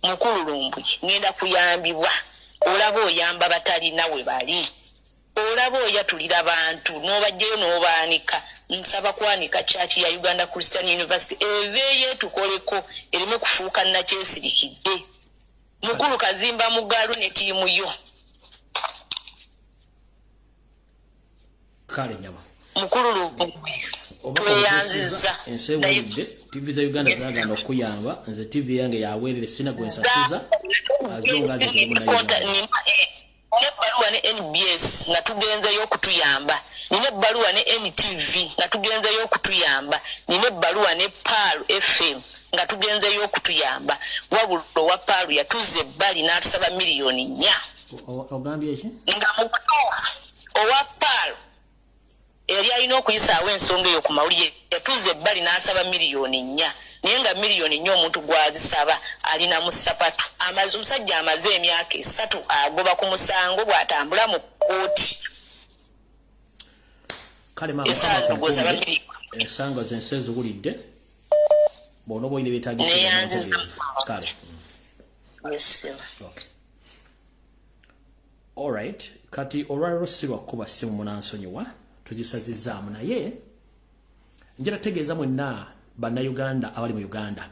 mukulu Lumbuye, ŋŋenda kuyambibwa. Olaba oyamba batalina we bali, olaba oyatulira bantu n'obajjayo n'obaanika. Nsaba kwanika church ya Uganda Christian University eveeyo etukoleko, ereme kufuuka nakyesirikidde. Mukulu Kazimba Mugalu ne ttiimu yo. Kale nyama. Mukulu Lumbuye, tweyanzizza. Ensi ewulidde, TV za Uganda zaagaana okuyamba, nze TV yange yaweerere, sina gwe nsasuza, azonga nze teri munnayuganda. Nina ebbaluwa ne NBS nga tugenzeyo okutuyamba, nina ebbaluwa ne NTV nga tugenzeyo okutuyamba, nina ebbaluwa ne Pearl FM nga tugenzeyo okutuyamba. Wabula owa Pearl yatuzza ebbali n'atusaba miliyoni 4. Ogambye ki? Nga mu butuufu owa Pearl Eyali alina okuyisaawo ensonga eyo ku mawulire yatuuza ebbali n'asaba 4 million, naye nga 4 million omuntu gw'azisaba alina mu ssapatu. Amaze, omusajja amaze emyaka 3 agoba ku musango bw'atambula mu kkooti. Kale maama. Essaawa zino gw'osaba miliyoni. Ensanga zensi eziwulidde, bw'onooba olina ebyetaagisa. Neeyanziza. Kale. Yes. Okay. Alright, kati olwaliro si lwakkuba ssimu, munansonyiwa, tugisazizaamu, naye njala tegeeza mwenna Bannayuganda abali mu Uganda,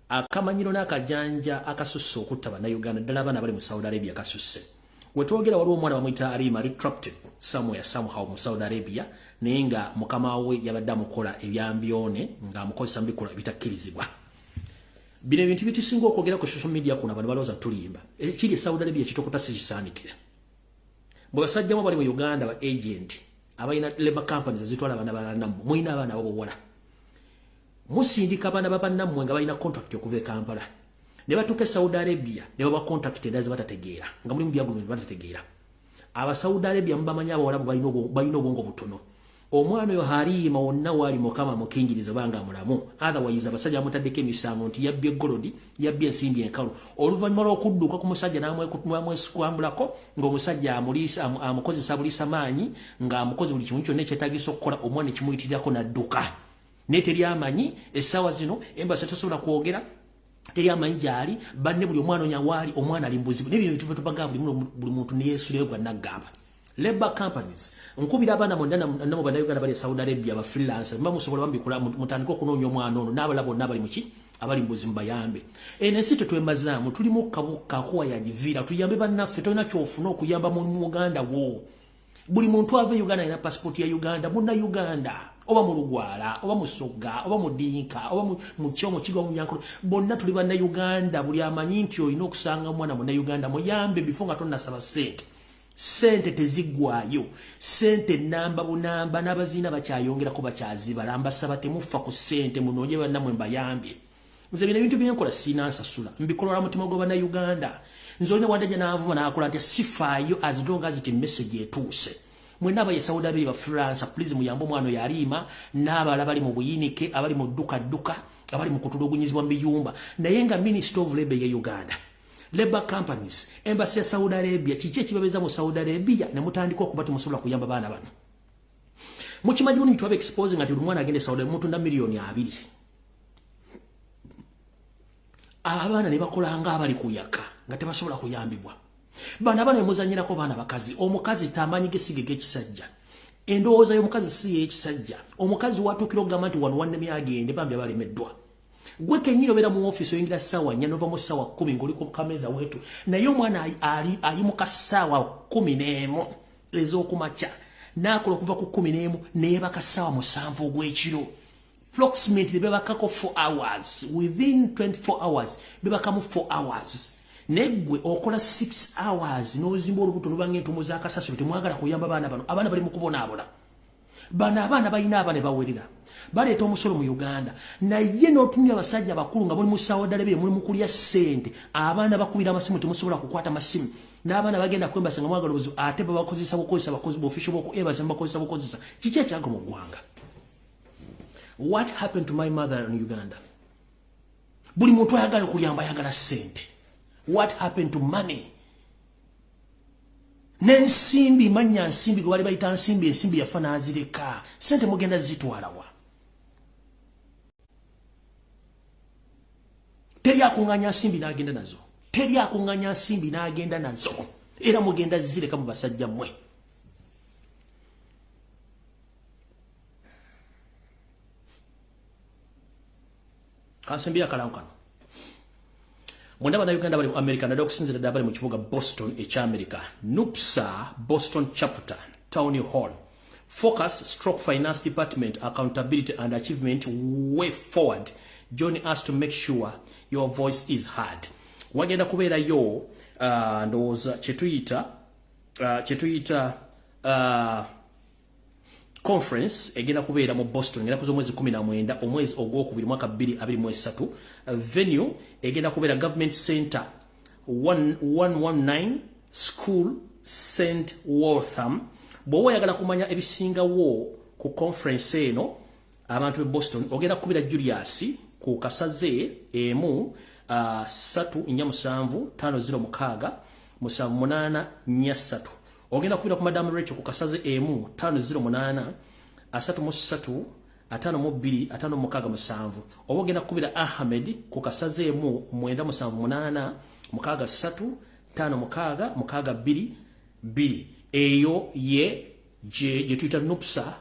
akamanyiro n'akajanja akasusse okutta Bannayuganda, ddala abaana abali mu Saudi Arabia, kasusse. Wetwogera waliwo omwana bamuyita Arima, retracted somewhere somehow mu Saudi Arabia, naye nga mukama we yabadde amukola ebyambyone ng'amukozesa mu bikolwa ebitakkirizibwa. Bino ebintu bitusinga okwogera ku social media kuno, abantu balowooza tulimba. Ekiri e Saudi Arabia kitokota sikisaanikira. Bwe basajjamu abali mu Uganda, ba agent abalina labor companies ezitwala abaana bannammwe, mulina abaana ababuwala, musindika abaana babannammwe nga balina contract okuva e Kampala ne batuuka e Saudi Arabia ne baba contract endala ze batategeera, nga mulimu byagulumenti batategeera. Aba Saudi Arabia mubamanyi, abawalabu balina obwongo butono. Omwana oyo Hariima, wonna waali, Mukama mukingiriza obanga mulamu, otherwise abasajja bamutaddeko emisango nti yabbye gold, yabbye ensimbi enkalu, oluvannyuma lw'okudduka ku musajja n'amwesikwambulako ng'omusajja amukozesa buliisa maanyi, ng'amukoze buli kimu kyonna ekyetaagisa okukola omwana, ekimuyitirirako n'adduka, naye teri amanyi. Essaawa zino embassy tosobola kwogera, teri amanyi gyali. Banne buli omwana onya waali, omwana ali mubuzibu. Naye bino tubaga buli muntu neyesuleyo gwa naggamba. Labor companies, nkubira abaana mwonna namwe Bannayuganda bali e Saudi Arabia, ba freelance, muba musobola bambikula, mutandike okunoonya omwana ono n'abalala bonna abali muki, abali mubuzibu, bayambe. Eno ensi tetwemazaamu, tulimu kabuka akuwa yagiviira. Tuyambe bannaffe. Tolina kyofuna okuyamba mu muganda wo. Buli muntu ava e Uganda alina passport ya Uganda, munna Uganda, oba mu Lugwala, oba Musoga, oba Mudinka, oba Mukyo, Mukiga, Munyankolo, bonna tuli banna Uganda. Buli amanyi nti olina okusanga omwana munna Uganda, muyambe bifo nga tonnasaba ssente. Ssente teziggwayo, ssente namba bunamba, n'abaziina bakyayongerako, bakyazibala. Mbasaba temufa ku ssente, munoonye bannammwe mbayambye. Nze bino ebintu byenkola siina nsasula, mbikola lwa mutima gwa Bannayuganda. Nze olina wandajja n'anvuma n'akola nti sifaayo, as long as it message etuuse. Mwenna abaye Saudi Arabia, ba freelancer, please muyambe omwana oyo Aliima n'abalala bali mu buyinike, abali mu dduka dduka, abali mu kutulugunyizibwa mu biyumba. Naye nga Minister of Labor ye Uganda, labor companies, embassy ya Saudi Arabia, kiki ekibabeza mu Saudi Arabia ne mutandika okuba temusobola kuyamba baana bano? Mukimanyi bulungi twaba exposing ati buli mwana agenda e Saudi mutunda 20 million. Abaana ne bakola nga abali kuyaka, nga tebasobola kuyambibwa. Bano abaana bemuzanyirako, baana bakazi, omukazi tamanyi gesige g'ekisajja, endowooza y'omukazi si y'ekisajja. Omukazi watuukira okugamba nti wano wannemye agende, bambi abalemeddwa. Gwe kennyini obeera mu ofiisi, oyingira ssaawa 4 nova mu ssaawa 10 ng'oli ku kameeza weetu, naye omwana ayimuka ssaawa 11 ez'okumakya n'akola okuva ku 11 neyeebaka ssaawa 7 ogw'ekiro, approximately bebakako 4 hours within 24 hours, bebakamu 4 hours. Naye gwe okola 6 hours n'ozimba olubuto lubanga entumo z'akasasiro. Temwagala kuyamba baana bano. Abaana bali mu kubonaabona. Bano abaana balina abaana bawerera, baleeta omusolo mu Uganda, naye n'otumya abasajja bakulu nga muli mu Saudi Arabia, muli mu kulya ssente, abaana bakubira amasimu, temusobola kukwata masimu, n'abaana bagenda kwembasa nga mwagala obuzibu, ate babakozesa bukozesa, bakozi b'official boku embassy bakozesa bukozesa. Kiki ekyaga mu ggwanga? What happened to my mother in Uganda? Buli muntu ayagala okuyamba ayagala ssente. What happened to money? N'ensimbi, manya nsimbi gwe bali bayita nsimbi, ensimbi yafa n'azireka. Sente mugenda zitwalawa? Teri akuŋŋanya nsimbi n'agenda nazo, teri akuŋŋanya nsimbi n'agenda nazo, era mugenda zireka mu basajja mmwe. Kansembye akalango kano. Mwenda Bannayuganda bali mu America, naddala okusinziira ddala bali mu kibuga Boston ekya America, NUPSA Boston Chapter Town Hall, focus stroke finance department accountability and achievement way forward. Join us to make sure your voice is heard. Wagenda kubeerayo ndowooza kyetuyita conference egenda kubeera mu Boston ngenda kuza omwezi 19, omwezi ogwokubiri, mwaka 2023. Venue egenda kubeera Government Center, 119 School St, Waltham. Bw'oba oyagala kumanya ebisingawo ku conference eno, abantu be Boston, ogenda kukubira Julius ku kasaze 1 3 4 7 5 0 6 7 8 4 3. Ogenda kukubira ku Madam Rachel ku kasaze 1 5 0 8 3 3 52 56 7. Oba ogenda kukubira Ahmed ku kasaze 1 9 7 8 6 3 5 6 6 2 2. Eyo ye gye tuyita NUPSA,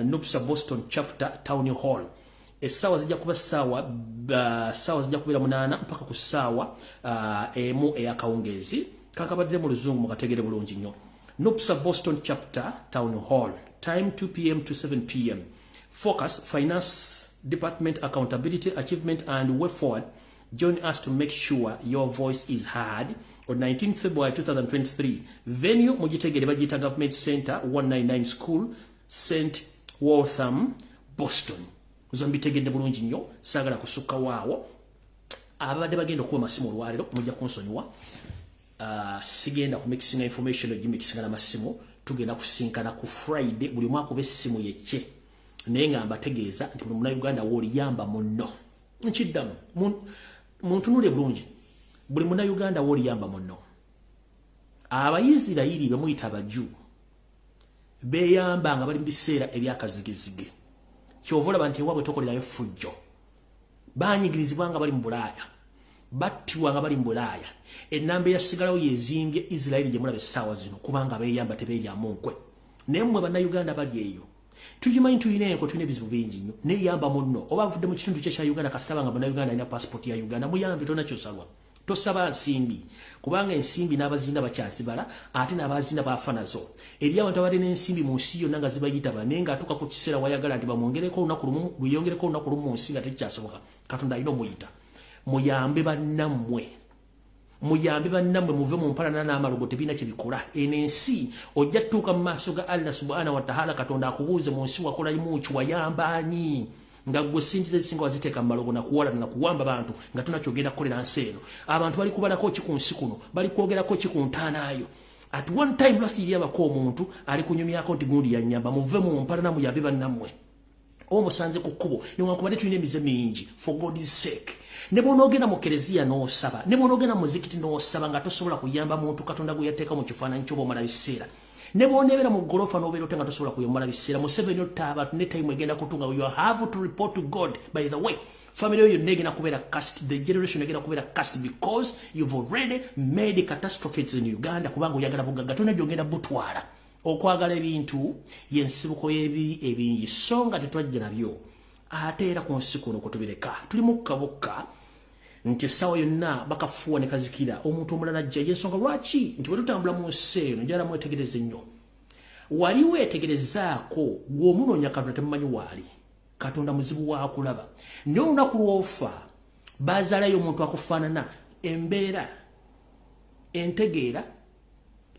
NUPSA Boston Chapter Town Hall. Essaawa zijja kuba ssaawa zijja kubeera 8 mpaka ku ssaawa 1 ey'akawungeezi. Kakabaddire mu Luzungu mukategere bulungi nnyo. NUPSA Boston Chapter Town Hall, time 2 p.m. to 7 p.m. Focus: Finance Department accountability, achievement and way forward. Join us to make sure your voice is heard on 19 February 2023. Venue mugitegere, bagiyita Government Center, 199 School St, Waltham, Boston. Nzo mbitegedde bulungi nnyo, saagala kusukka waawo. Ababadde bagenda okuwa amasimu olwaleero mujja kunsonyiwa. Sigenda kumixinga information ogimixinga n'amasimu. Tugenda kusinkana ku Friday, buli omu akuba essimu yekye. Naye nga mbategeeza nti buli Munnayuganda wooli, yamba munno. Nkiddamu, muntunule bulungi, buli Munnayuganda wooli, yamba munno. Abayisirayiri bemuyita abaju beeyamba nga bali mu biseera ebyakazigizigi. Kyova olaba nti ewaabwe tokolerayo ffujjo. Banyigirizibwa nga bali mu Bulaaya, battibwa nga bali mu Bulaaya. Ennamba eyasigalawo yezimbye Isirayiri gye mulaba essaawa zino, kubanga beeyamba, tebeeryamu nkwe. Naye mmwe Bannayuganda bali eyo, tugimanyi tulina enkwe, tulina ebizibu bingi nnyo, naye yamba munno. Oba avudde mu kitundu kye kya Uganda, kasitaba nga Munnayuganda alina passport ya Uganda, muyambe. Tolina kyosalwa, tosaba nsimbi, kubanga ensimbi n'abazinda bakyazibala, ate n'abazinda bafa nazo. Eri abantu abadde n'ensimbi mu nsi yonna nga zibayitaba, naye ng'atuuka ku kiseera wayagala nti bamwongereko olunaku lumu, luyongereko olunaku lumu mu nsi, nga tekikyasoboka. Katonda alina omuyita. Muyambe bannammwe, muyambe bannammwe, muve mu mpalana n'amalogo, tebirina kye bikola. Eno ensi ojja tutuuka mu maaso ga Allah subhana wa taala, Katonda akubuuze mu nsi wakolamu ki, wayamba ani, nga gwe sente ezisinga waziteeka mu malogo nakuwalana nakuwamba bantu, nga tonakyogenda kukolera nsi eno. Abantu bali kubalako ki ku nsi kuno? Bali kwogerako ki ku ntaanaayo? At one time last year bako omuntu ali kunyumyako nti gundi yanyamba. Muve mu mpalana, muyambe bannammwe. Omusanze ku kkubo, newankubadde tulina emize mingi, for God's sake, ne bw'onoogenda mu kereziya n'osaba, ne bw'onoogenda mu muzikiti n'osaba, nga tosobola kuyamba muntu Katonda gwe yateeka mu kifaananyi ky'oba omala biseera. Ne bw'oneebeera mu ggolofa n'obeera ote nga tosobola kuyomala biseera. Museveni otta abantu, ne time egenda kutunga, you have to report to God. By the way, family yo yonna egenda kubeera cursed, the generation egenda kubeera cursed, because you've already made catastrophes in Uganda, kubanga oyagala bugagga, tolina gy'ogenda butwala. Okwagala ebintu yensibuko y'ebibi ebingi, so nga tetwajja nabyo, ate era ku nsi kuno kwe tubireka. Tuli mukka bukka nti essaawa yonna bakafuuwa ne kazikira, omuntu omulala ajja. Yensonga lwaki nti bwe tutambula mu nsi eno, njala mwetegereze nnyo. Wali weetegerezaako gw'omunoonya Katonda, temumanyi waali. Katonda muzibu wakulaba, naye olunaku lw'ofa bazaalayo omuntu akufaanana embeera, entegeera,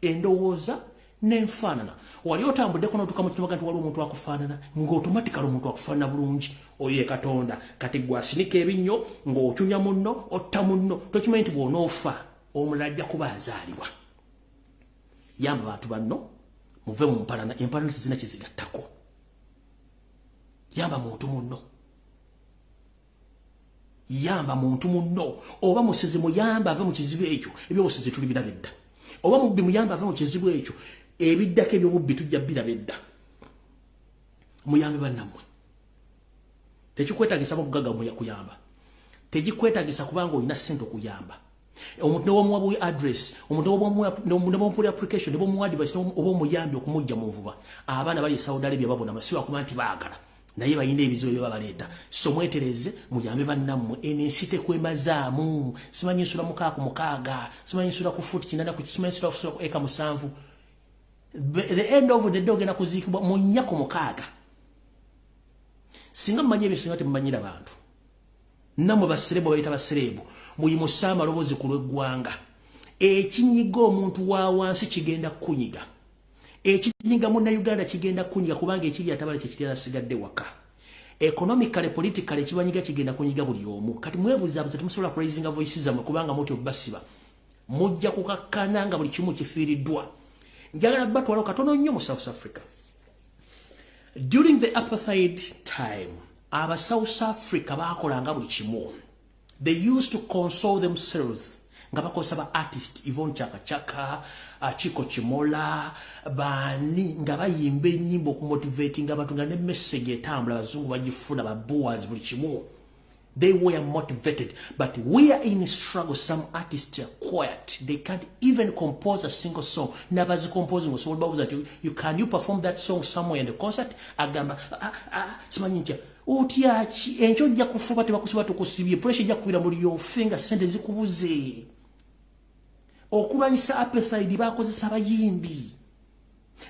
endowooza n'enfaanana. Wali otambuddeko n'otuuka mu kinoga nti waliwo omuntu akufaanana, ng'automatically omuntu akufaanana bulungi, oyo ye Katonda. Kati gwe asinika ebinnyo ng'ocunya munno, otta munno, tokimanyi nti bw'onoofa omulala ajja kuba azaalibwa. Yamba bantu banno, muve mu mpalana. Empalana tezina kyezigattako. Yamba muntu munno, yamba muntu munno. Oba musezi, muyamba ave mu kizibu ekyo, ebyobusizi tuli biraba edda. Oba mubbi, muyamba ave mu kizibu ekyo, ebiddako ebyobubbi tujja biraba edda. Muyambe bannammwe. Tekikwetagisa bugagga kuyamba, tekikwetagisa kubanga olina ssente okuyamba omuntu. Newomuwa buwi address omuntu, newomuwa application, newomuwa advice, oba omuyambi okumujja mu nvuba. Abaana bali e Saudi Arabia babona, si bakuba nti baagala, naye balina ebizibu ebyo babaleeta. So mwetereze, muyambe bannammwe. Eno ensi tekwemazaamu. Simanyi nsula 66, simanyi nsula ku futi 80, simanyi nsula ku eka 7. The end of the day ogenda kuziikibwa mu 4 ku 6. Singa mumanyi ebyo, singa temumanyira bantu. Nammwe baserebu, bayita baserebu, muyimuse amaloboozi ku lw'eggwanga. Ekinyiga omuntu wa wansi kigenda kukunyiga, ekinyiga Munnayuganda kigenda kunyiga, kubanga ekiri atabala kyekiri asigadde waka. Economically, politically, ekibanyiga kigenda kunyiga buli omu. Kati mwebuzabuza, temusobola kuraisinga voices zammwe kubanga muti obasiba. Mujja kukakkana nga buli kimu kifiiriddwa. Njagala batwala katono nnyo mu South Africa. During the apartheid time, aba South Africa bakolanga buli kimu. They used to console themselves nga bakozesa ba artist Yvonne Chaka Chaka, Chiko Chimola, bani nga bayimba ennyimba okumotivatinga abantu nga ne message etambula, abazungu bagifuna, ba Boers, buli kimu. They were motivated. But we are in struggle. Some artists are quiet. They can't even compose a single song. Nabazi composing. So what you can you perform that song somewhere in the concert? Agamba simanyi ntya. Otya ki enkyo ojja kufuba tebakusiba tukusibye pressure ejja kubira muri your finger sente zikubuze. Okulwanyisa apartheid bakozesa abayimbi.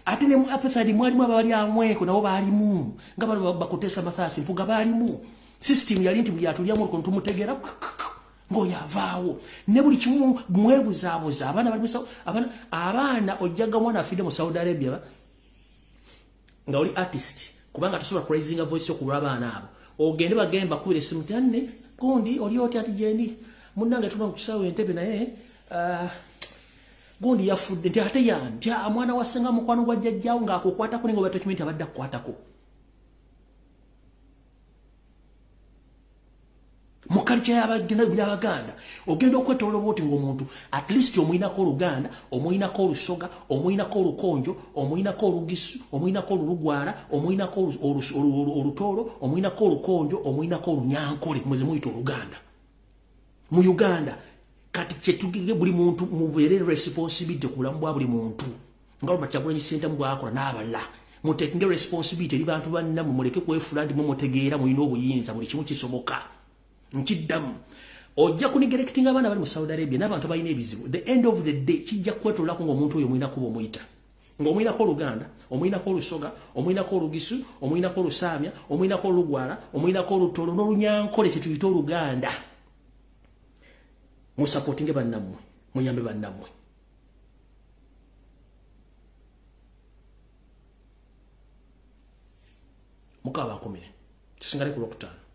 Ate ne mu apartheid mwalimu abali amweko nabo baalimu nga bano bakutesa Mathasi Mpuga baalimu. System yali nti buli atulyamu olukono tumutegera ng'oyo avaawo ne buli kimu mwebuzaabuza. Abaana bali abaana ojjaga mwana afidde mu Saudi Arabia nga oli artist, kubanga tosobola kuraisinga voice okulwa abaana abo, ogende bagende bakubira essimu nti anne gundi oli otya, ati gyendi munnange tuna ku kisaawe Entebbe, naye gundi yafudde, nti ate yani nti mwana wa ssenga mukwano gwa jjajjaawo ng'akukwatako naye nga oba tokimanyi nti abadde akukwatako. Mu kalica y'Abaganda ogenda okwetoloola bwoti ng'omuntu at least omuyinako Oluganda, omuyinako Olusoga, omuyinako Olukonjo, omuyinako Olugisu, omuyinako Olulugwala, omuyinako Olutoolo, omuyinako Olukonjo, omuyinako Olunyankole, mweze muyita Oluganda mu Uganda. Kati kyetugige buli muntu mubeere responsibility ku bulamu bwa buli muntu nga Robert Kyagulanyi Ssentamu bw'akola n'abalala. Mutekinge responsibility eri bantu bannammwe, muleke kwefuula nti mumutegeera, mulina obuyinza, buli kimu kisoboka. Nkiddamu, ojja kuneglectinga abaana bali mu Saudi Arabia n'abantu balina ebizibu. The end of the day kijja kwetolako ng'omuntu oyo mulina kuba omuyita ng'omuyinako Oluganda, omuyinako Olusoga, omuyinako Olugisu, omuyinako Olusaamya, omuyinako Olugwala, omuyinako Olutolo n'Olunyankole, kye tuyita Oluganda. Musupportinge bannammwe, muyambe bannammwe. Mukaba bankumire, tusingale ku Lwokutaano.